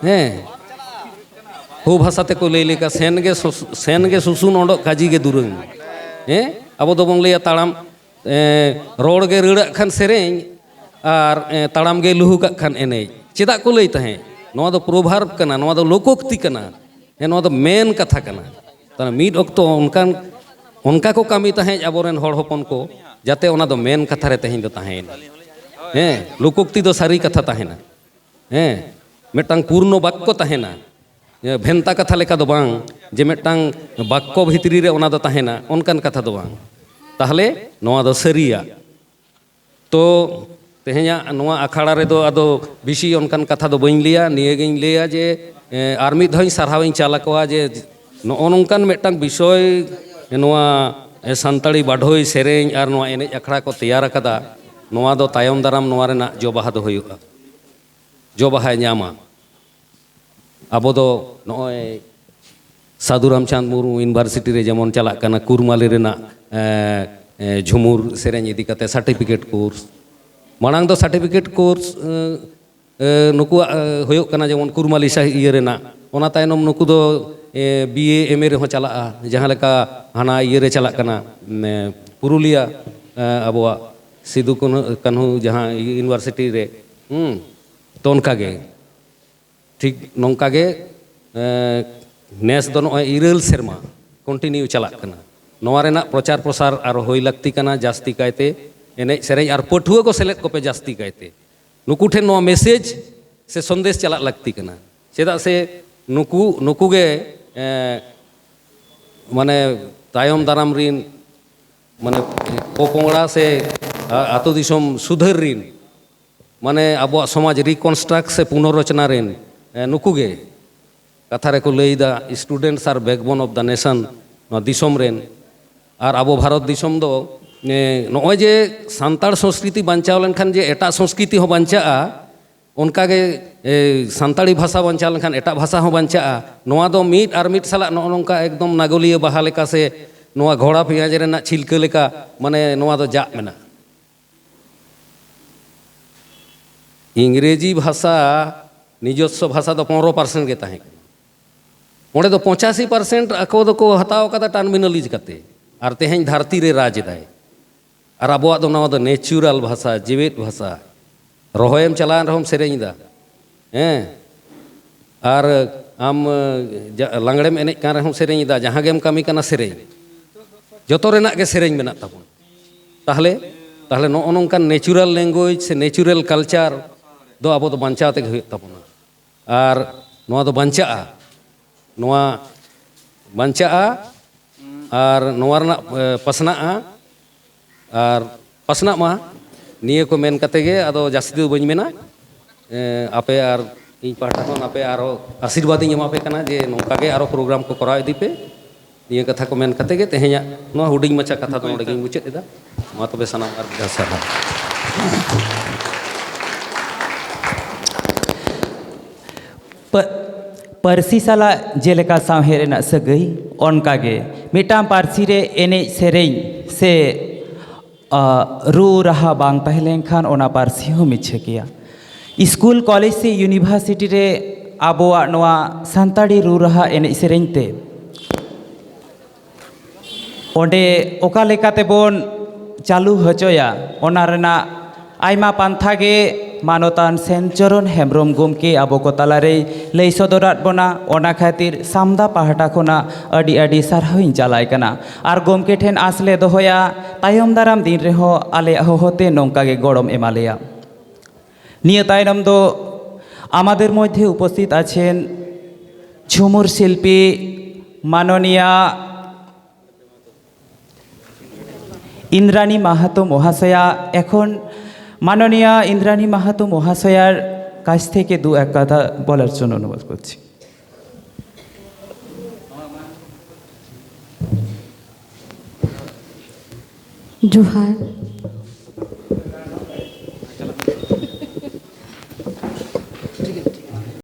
ᱦᱮᱸ, ᱦᱳ ᱵᱷᱟᱥᱟ ᱛᱮᱠᱚ ᱞᱟᱹᱭ ᱞᱮᱠᱟ, "ᱥᱮᱱ ᱜᱮ ᱥᱩᱥ-, ᱥᱮᱱ ᱜᱮ ᱥᱩᱥᱩᱱ ᱚᱰᱚᱜ ᱠᱟᱡᱤ ᱜᱮ ᱫᱩᱨᱟᱹᱝ᱾" ᱦᱮᱸ, ᱟᱵᱚ ᱫᱚᱵᱚᱱ ᱞᱟᱹᱭᱟ ᱛᱟᱲᱟᱢ, ᱮᱸ, ᱨᱚᱲ ᱜᱮ ᱨᱟᱹᱲᱟᱜ ᱠᱷᱟᱱ ᱥᱮᱨᱮᱧ, ᱟᱨ, ᱮᱸ, ᱛᱟᱲᱟᱢ ᱜᱮ ᱞᱩᱦᱩᱠᱟᱜ ᱠᱷᱟᱱ ᱮᱱᱮᱡ᱾ ᱪᱮᱫᱟᱜ ᱠᱚ ᱞᱟᱹᱭ ᱛᱟᱦᱮᱸᱫ? ᱱᱚᱣᱟ ᱫᱚ proverb ᱠᱟᱱᱟ, ᱱᱚᱣᱟ ᱫᱚ ᱞᱳᱠᱳᱠᱛᱤ ᱠᱟᱱᱟ᱾ ᱦᱮᱸ, ᱱᱚᱣᱟ ᱫᱚ ᱢᱮᱱ ᱠᱟᱛᱷᱟ ᱠᱟᱱᱟ᱾ ᱛᱟᱦᱞᱮ ᱢᱤᱫ ᱚᱠᱛᱚ ᱚᱱᱠᱟᱱ, ᱚᱱᱠᱟ ᱠᱚ ᱠᱟᱹᱢᱤ ᱛᱟᱦᱮᱸᱫ ᱟᱵᱚᱨᱮᱱ ᱦᱚᱲ ᱦᱚᱯᱚᱱ ᱠᱚ, ᱡᱟᱛᱮ ᱚᱱᱟ ᱫᱚ ᱢᱮᱱ ᱠᱟᱛᱷᱟ ᱨᱮ ᱛᱮᱦᱮᱧ ᱫᱚ ᱛᱟᱦᱮᱸᱭᱮᱱᱟ᱾ ᱦᱮᱸ, ᱞᱳᱠᱳᱠᱛᱤ ᱫᱚ ᱥᱟᱹᱨᱤ ᱠᱟᱛᱷᱟ ᱛᱟᱦᱮᱱᱟ᱾ ᱦᱮᱸ, ᱢᱤᱫᱴᱟᱝ ᱯᱩᱨᱱᱚ ᱵᱟᱠᱠᱚ ᱛᱟᱦᱮᱱᱟ᱾ ᱦᱮᱸ, ᱵᱷᱮᱱᱛᱟ ᱠᱟᱛᱷᱟ ᱞᱮᱠᱟ ᱫᱚ ᱵᱟᱝ, ᱡᱮ ᱢᱤᱫᱴᱟᱝ ᱵᱟᱠᱠᱚ ᱵᱷᱤᱛᱨᱤ ᱨᱮ ᱚᱱᱟ ᱫᱚ ᱛᱟᱦᱮᱱᱟ, ᱚᱱᱠᱟᱱ ᱠᱟᱛᱷᱟ ᱫᱚ ᱵᱟᱝ᱾ ᱛᱟᱦᱞᱮ ᱱᱚᱣᱟ ᱫᱚ ᱥᱟᱹᱨᱤᱭᱟᱜ᱾ ᱛᱚ, ᱛᱮᱦᱮᱧᱟᱜ ᱱᱚᱣᱟ ᱟᱠᱷᱲᱟ ᱨᱮᱫᱚ ᱟᱫᱚ ᱵᱮᱥᱤ ᱚᱱᱠᱟᱱ ᱠᱟᱛᱷᱟ ᱫᱚ ᱵᱟᱹᱧ ᱞᱟᱹᱭᱟ᱾ ᱱᱤᱭᱟᱹᱜᱤᱧ ᱞᱟᱹᱭᱟ ᱡᱮ, ᱮ, ᱟᱨ ᱢᱤᱫ ᱫᱷᱟᱣᱤᱧ ᱥᱟᱨᱦᱟᱣᱤᱧ ᱪᱟᱞ ᱟᱠᱚᱣᱟ ᱡᱮ ᱱᱚᱜᱼᱚ ᱱᱚᱝᱠᱟᱱ ᱢᱤᱫᱴᱟᱝ ᱵᱤᱥᱚᱭ, ᱱᱚᱣᱟ, ᱮ, ᱥᱟᱱᱛᱟᱲᱤ ᱵᱟᱰᱷᱳᱭ ᱥᱮᱨᱮᱧ ᱟᱨ ᱱᱚᱣᱟ ᱮᱱᱮᱡ ᱟᱠᱷᱲᱟ ᱠᱚ ᱛᱮᱭᱟᱨ ᱟᱠᱟᱫᱟ᱾ ᱱᱚᱣᱟ ᱫᱚ ᱛᱟᱭᱚᱢ ᱫᱟᱨᱟᱢ ᱱᱚᱣᱟ ᱨᱮᱱᱟᱜ ᱡᱚ ᱵᱟᱦᱟ ᱫᱚ ᱦᱩᱭᱩᱜᱼᱟ, ᱡᱚ ᱵᱟᱦᱟᱭ ᱧᱟᱢᱟ᱾ ᱟᱵᱚ ᱫᱚ ᱱᱚᱜᱼᱚᱭ ᱥᱟᱹᱫᱷᱩ ᱨᱟᱢᱪᱟᱸᱫᱽ ᱢᱩᱨᱢᱩ ᱤᱭᱩᱱᱤᱵᱷᱟᱨᱥᱤᱴᱤ ᱨᱮ ᱡᱮᱢᱚᱱ ᱪᱟᱞᱟᱜ ᱠᱟᱱᱟ ᱠᱩᱨᱢᱟᱞᱤ ᱨᱮᱱᱟᱜ, ᱮ, ᱮ, ᱡᱷᱩᱢᱩᱨ ᱥᱮᱨᱮᱧ ᱤᱫᱤ ᱠᱟᱛᱮ certificate course᱾ ᱢᱟᱲᱟᱝ ᱫᱚ certificate course, ᱮ, ᱮ, ᱱᱩᱠᱩᱣᱟᱜ, ᱮ, ᱦᱩᱭᱩᱜ ᱠᱟᱱᱟ ᱡᱮᱢᱚᱱ ᱠᱩᱨᱢᱟᱞᱤ ᱥᱟᱦᱤ ᱤᱭᱟᱹ ᱨᱮᱱᱟᱜ, ᱚᱱᱟ ᱛᱟᱭᱱᱚᱢ ᱱᱩᱠᱩ ᱫᱚ, ᱮ, ᱵᱤ ᱮ, ᱮᱢ ᱮ ᱨᱮᱦᱚᱸ ᱪᱟᱞᱟᱜᱼᱟ, ᱡᱟᱦᱟᱸ ᱞᱮᱠᱟ ᱦᱟᱱᱟ ᱤᱭᱟᱹ ᱨᱮ ᱪᱟᱞᱟᱜ ᱠᱟᱱᱟ, ᱮ, ᱯᱩᱨᱩᱞᱤᱭᱟ, ᱮ, ᱟᱵᱚᱣᱟᱜ ᱥᱤᱫᱩ ᱠᱟᱹᱱᱦᱩ, ᱠᱟᱹᱱᱦᱩ ᱡᱟᱦᱟᱸ ᱤᱭᱩᱱᱤᱵᱷᱟᱨᱥᱤᱴᱤ ᱨᱮ, ᱦᱩᱸ, ᱛᱚ ᱚᱱᱠᱟ ᱜᱮ᱾ ᱴᱷᱤᱠ ᱱᱚᱝᱠᱟ ᱜᱮ, ᱮᱸ, ᱱᱮᱥ ᱫᱚ ᱱᱚᱜᱼᱚᱭ ᱤᱨᱟᱹᱞ ᱥᱮᱨᱢᱟ continue ᱪᱟᱞᱟᱜ ᱠᱟᱱᱟ᱾ ᱱᱚᱣᱟ ᱨᱮᱱᱟᱜ ᱯᱨᱚᱪᱟᱨ ᱯᱨᱚᱥᱟᱨ ᱟᱨᱚ ᱦᱩᱭ ᱞᱟᱹᱠᱛᱤ ᱠᱟᱱᱟ ᱡᱟᱹᱥᱛᱤ ᱠᱟᱭᱛᱮ, ᱮᱱᱮᱡ ᱥᱮᱨᱮᱧ ᱟᱨ ᱯᱟᱹᱴᱷᱩᱣᱟᱹ ᱠᱚ ᱥᱮᱞᱮᱫ ᱠᱚᱯᱮ ᱡᱟᱹᱥᱛᱤ ᱠᱟᱭᱛᱮ᱾ ᱱᱩᱠᱩ ᱴᱷᱮᱱ ᱱᱚᱣᱟ message ᱥᱮ ᱥᱚᱱᱫᱮᱥ ᱪᱟᱞᱟᱜ ᱞᱟᱹᱠᱛᱤ ᱠᱟᱱᱟ᱾ ᱪᱮᱫᱟᱜ ᱥᱮ ᱱᱩᱠᱩ, ᱱᱩᱠᱩ ᱜᱮ, ᱮᱸ, ᱢᱟᱱᱮ ᱛᱟᱭᱚᱢ ᱫᱟᱨᱟᱢ ᱨᱤᱱ, ᱢᱟᱱᱮ ᱯᱚᱯᱚᱝᱲᱟ ᱥᱮ ᱟ-, ᱟᱹᱛᱩ ᱫᱤᱥᱚᱢ ᱥᱩᱫᱷᱟᱹᱨ ᱨᱤᱱ, ᱢᱟᱱᱮ ᱟᱵᱚᱣᱟᱜ ᱥᱚᱢᱟᱡᱽ reconstruct ᱥᱮ ᱯᱩᱱᱚᱨᱚᱪᱚᱱᱟ ᱨᱮᱱ, ᱮ, ᱱᱩᱠᱩ ᱜᱮ᱾ ᱠᱟᱛᱷᱟ ᱨᱮᱠᱚ ᱞᱟᱹᱭᱫᱟ, "Students are backbone of the nation", ᱱᱚᱣᱟ ᱫᱤᱥᱚᱢ ᱨᱮᱱ᱾ ᱟᱨ ᱟᱵᱚ ᱵᱷᱟᱨᱚᱛ ᱫᱤᱥᱚᱢ ᱫᱚ, ᱮ, ᱱᱚᱜᱼᱚᱭ ᱡᱮ ᱥᱟᱱᱛᱟᱲ ᱥᱚᱸᱥᱠᱨᱤᱛᱤ ᱵᱟᱧᱪᱟᱣ ᱞᱮᱱᱠᱷᱟᱱ ᱡᱮ ᱮᱴᱟᱜ ᱥᱚᱸᱥᱠᱨᱤᱛᱤ ᱦᱚᱸ ᱵᱟᱧᱪᱟᱜᱼᱟ, ᱚᱱᱠᱟᱜᱮ, ᱮ, ᱥᱟᱱᱛᱟᱲᱤ ᱵᱷᱟᱥᱟ ᱵᱟᱧᱪᱟᱣ ᱞᱮᱱᱠᱷᱟᱱ ᱮᱴᱟᱜ ᱵᱷᱟᱥᱟ ᱦᱚᱸ ᱵᱟᱧᱪᱟᱜᱼᱟ᱾ ᱱᱚᱣᱟ ᱫᱚ ᱢᱤᱫ ᱟᱨ ᱢᱤᱫ ᱥᱟᱞᱟᱜ ᱱᱚᱜᱼᱚ ᱱᱚᱝᱠᱟ ᱮᱠᱫᱚᱢ ᱱᱟᱜᱚᱞᱤᱭᱟᱹ ᱵᱟᱦᱟ ᱞᱮᱠᱟ ᱥᱮ ᱱᱚᱣᱟ ᱜᱷᱚᱲᱟ ᱯᱮᱸᱭᱟᱡᱽ ᱨᱮᱱᱟᱜ ᱪᱷᱤᱞᱠᱟᱹ ᱞᱮᱠᱟ, ᱢᱟᱱᱮ, ᱱᱚᱣᱟ ᱫᱚ ᱡᱟᱜ ᱢᱮᱱᱟᱜᱼᱟ᱾ ᱤᱝᱨᱮᱡᱤ ᱵᱷᱟᱥᱟ, ᱱᱤᱡᱚᱥᱥᱚ ᱵᱷᱟᱥᱟ ᱫᱚ ᱯᱚᱱᱨᱚ ᱯᱟᱨᱥᱮᱱᱴ ᱜᱮ ᱛᱟᱦᱮᱸ ᱠᱟᱱᱟ᱾ ᱚᱸᱰᱮ ᱫᱚ ᱯᱚᱸᱪᱟᱥᱤ ᱯᱟᱨᱥᱮᱱᱴ ᱟᱠᱚ ᱫᱚᱠᱚ ᱦᱟᱛᱟᱣ ᱠᱟᱫᱟ ᱴᱟᱨᱢᱤᱱᱟᱞᱤᱡᱽ ᱠᱟᱛᱮ, ᱟᱨ ᱛᱮᱦᱮᱧ ᱫᱷᱟᱹᱨᱛᱤ ᱨᱮ ᱨᱟᱡᱽ ᱮᱫᱟᱭ᱾ ᱟᱨ ᱟᱵᱚᱣᱟᱜ ᱫᱚ ᱱᱚᱣᱟ ᱫᱚ ᱱᱮᱪᱩᱨᱟᱞ ᱵᱷᱟᱥᱟ, ᱡᱮᱣᱮᱫ ᱵᱷᱟᱥᱟ᱾ ᱨᱚᱦᱚᱭᱮᱢ ᱪᱟᱞᱟᱣᱮᱱ ᱨᱮᱦᱚᱸᱢ ᱥᱮᱨᱮᱧ ᱮᱫᱟ, ᱦᱮᱸ, ᱟᱨ ᱟᱢ, ᱡᱟ-, ᱞᱟᱜᱽᱲᱮᱢ ᱮᱱᱮᱡ ᱠᱟᱱ ᱨᱮᱦᱚᱸᱢ ᱥᱮᱨᱮᱧ ᱮᱫᱟ, ᱡᱟᱦᱟᱸ ᱜᱮᱢ ᱠᱟᱹᱢᱤ ᱠᱟᱱᱟ ᱥᱮᱨᱮᱧ, ᱡᱚᱛᱚ ᱨᱮᱱᱟᱜ ᱜᱮ ᱥᱮᱨᱮᱧ ᱢᱮᱱᱟᱜ ᱛᱟᱵᱚᱱᱟ᱾ ᱛᱟᱦᱚᱞᱮ, ᱛᱟᱦᱚᱞᱮ ᱱᱚᱜᱼᱚ ᱱᱚᱝᱠᱟᱱ ᱱᱮᱪᱩᱨᱟᱞ ᱞᱮᱝᱜᱩᱭᱮᱡᱽ ᱥᱮ ᱱᱮᱪᱩᱨᱟᱞ ᱠᱟᱞᱪᱟᱨ ᱫᱚ ᱟᱵᱚ ᱫᱚ ᱵᱟᱧᱪᱟᱣ ᱛᱮᱜᱮ ᱦᱩᱭᱩᱜ ᱛᱟᱵᱚᱱᱟ᱾ ᱟᱨ ᱱᱚᱣᱟ ᱫᱚ ᱵᱟᱧᱪᱟᱜᱼᱟ, ᱱᱚᱣᱟ ᱵᱟᱧᱪᱟᱜᱼᱟ, ᱟᱨ ᱱᱚᱣᱟ ᱨᱮᱱᱟᱜ, ᱮ, ᱯᱟᱥᱱᱟᱜᱼᱟ, ᱟᱨ ᱯᱟᱥᱱᱟᱜ ᱢᱟ᱾ ᱱᱤᱭᱟᱹ ᱠᱚ ᱢᱮᱱ ᱠᱟᱛᱮ ᱜᱮ ᱟᱫᱚ ᱡᱟᱹᱥᱛᱤ ᱫᱚ ᱵᱟᱹᱧ ᱢᱮᱱᱟ᱾ ᱮ, ᱟᱯᱮ ᱟᱨ ᱤᱧ ᱯᱟᱦᱴᱟ ᱠᱷᱚᱱ ᱟᱯᱮ ᱟᱨᱦᱚᱸ ᱟᱥᱤᱨᱵᱟᱫᱽ ᱤᱧ ᱮᱢᱟ ᱯᱮ ᱠᱟᱱᱟ ᱡᱮ ᱱᱚᱝᱠᱟ ᱜᱮ ᱟᱨᱦᱚᱸ ᱯᱨᱳᱜᱨᱟᱢ ᱠᱚ ᱠᱚᱨᱟᱣ ᱤᱫᱤ ᱯᱮ᱾ ᱱᱤᱭᱟᱹ ᱠᱟᱛᱷᱟ ᱠᱚ ᱢᱮᱱ ᱠᱟᱛᱮ ᱜᱮ ᱛᱮᱦᱮᱧᱟᱜ ᱱᱚᱣᱟ ᱦᱩᱰᱤᱧ ᱢᱟᱪᱷᱟ ᱠᱟᱛᱷᱟ ᱫᱚ ᱱᱚᱰᱮ ᱜᱤᱧ ᱢᱩᱪᱟᱹᱫ ᱮᱫᱟ᱾ ᱢᱟ ᱛᱚᱵᱮ ᱥᱟᱱᱟᱢ ᱟᱨ ᱢᱤᱫ ᱫᱷᱟᱣ ᱥᱟᱨᱦᱟᱣ᱾ ᱯᱟᱹ-, ᱯᱟᱹᱨᱥᱤ ᱥᱟᱞᱟᱜ ᱡᱮᱞᱮᱠᱟ ᱥᱟᱶᱦᱮᱫ ᱨᱮᱱᱟᱜ ᱥᱟᱹᱜᱟᱹᱭ, ᱚᱱᱠᱟᱜᱮ ᱢᱤᱫᱴᱟᱝ ᱯᱟᱹᱨᱥᱤ ᱨᱮ ᱮᱱᱮᱡ ᱥᱮᱨᱮᱧ ᱥᱮ, ᱟ, ᱨᱩ ᱨᱟᱦᱟ ᱵᱟᱝ ᱛᱟᱦᱮᱸ ᱞᱮᱱᱠᱷᱟᱱ ᱚᱱᱟ ᱯᱟᱹᱨᱥᱤ ᱦᱚᱸ ᱢᱤᱪᱷᱟᱹ ᱜᱮᱭᱟ᱾ ᱥᱠᱩᱞ, ᱠᱚᱞᱮᱡᱽ ᱥᱮ ᱤᱭᱩᱱᱤᱵᱷᱟᱨᱥᱤᱴᱤ ᱨᱮ ᱟᱵᱚᱣᱟᱜ ᱱᱚᱣᱟ ᱥᱟᱱᱛᱟᱲᱤ ᱨᱩ ᱨᱟᱦᱟ ᱮᱱᱮᱡ ᱥᱮᱨᱮᱧ ᱛᱮ ᱚᱸᱰᱮ ᱚᱠᱟ ᱞᱮᱠᱟ ᱛᱮᱵᱚᱱ ᱪᱟᱹᱞᱩ ᱦᱚᱪᱚᱭᱟ, ᱚᱱᱟ ᱨᱮᱱᱟᱜ ᱟᱭᱢᱟ ᱯᱟᱱᱛᱷᱟ ᱜᱮ ᱢᱟᱱᱚᱛᱟᱱ ᱥᱮᱱᱪᱚᱨᱚᱱ ᱦᱮᱢᱵᱨᱚᱢ ᱜᱚᱢᱠᱮ ᱟᱵᱚ ᱠᱚ ᱛᱟᱞᱟᱨᱮᱭ ᱞᱟᱹᱭ ᱥᱚᱫᱚᱨᱟᱫ ᱵᱚᱱᱟ᱾ ᱚᱱᱟ ᱠᱷᱟᱹᱛᱤᱨ ᱥᱟᱢᱫᱟ ᱯᱟᱦᱴᱟ ᱠᱷᱚᱱᱟᱜ ᱟᱹᱰᱤ ᱟᱹᱰᱤ ᱥᱟᱨᱦᱟᱣ ᱤᱧ ᱪᱟᱞᱟᱭ ᱠᱟᱱᱟ᱾ ᱟᱨ ᱜᱚᱢᱠᱮ ᱴᱷᱮᱱ ᱟᱸᱥ ᱞᱮ ᱫᱚᱦᱚᱭᱟ, ᱛᱟᱭᱚᱢ ᱫᱟᱨᱟᱢ ᱫᱤᱱ ᱨᱮᱦᱚᱸ ᱟᱞᱮᱭᱟᱜ ᱦᱚᱦᱚᱛᱮ ᱱᱚᱝᱠᱟ ᱜᱮ ᱜᱚᱲᱚᱢ ᱮᱢᱟ ᱞᱮᱭᱟ᱾ ᱱᱤᱭᱟᱹ ᱛᱟᱭᱱᱚᱢ ᱫᱚ ᱟᱢᱟᱫᱮᱨ ᱢᱚᱫᱽᱫᱷᱮ ᱩᱯᱚᱥᱛᱷᱤᱛ ᱟᱪᱷᱮᱱ ঝুমুর শিল্পী মাননীয়া ইন্দ্রাণী মাহাতো মহাশয়া। এখন মাননীয়া ইন্দ্রাণী মাহাতো মহাশয়ার কাছ থেকে দু এক কথা বলার জন্য অনুরোধ করছি। ᱡᱚᱦᱟᱨ᱾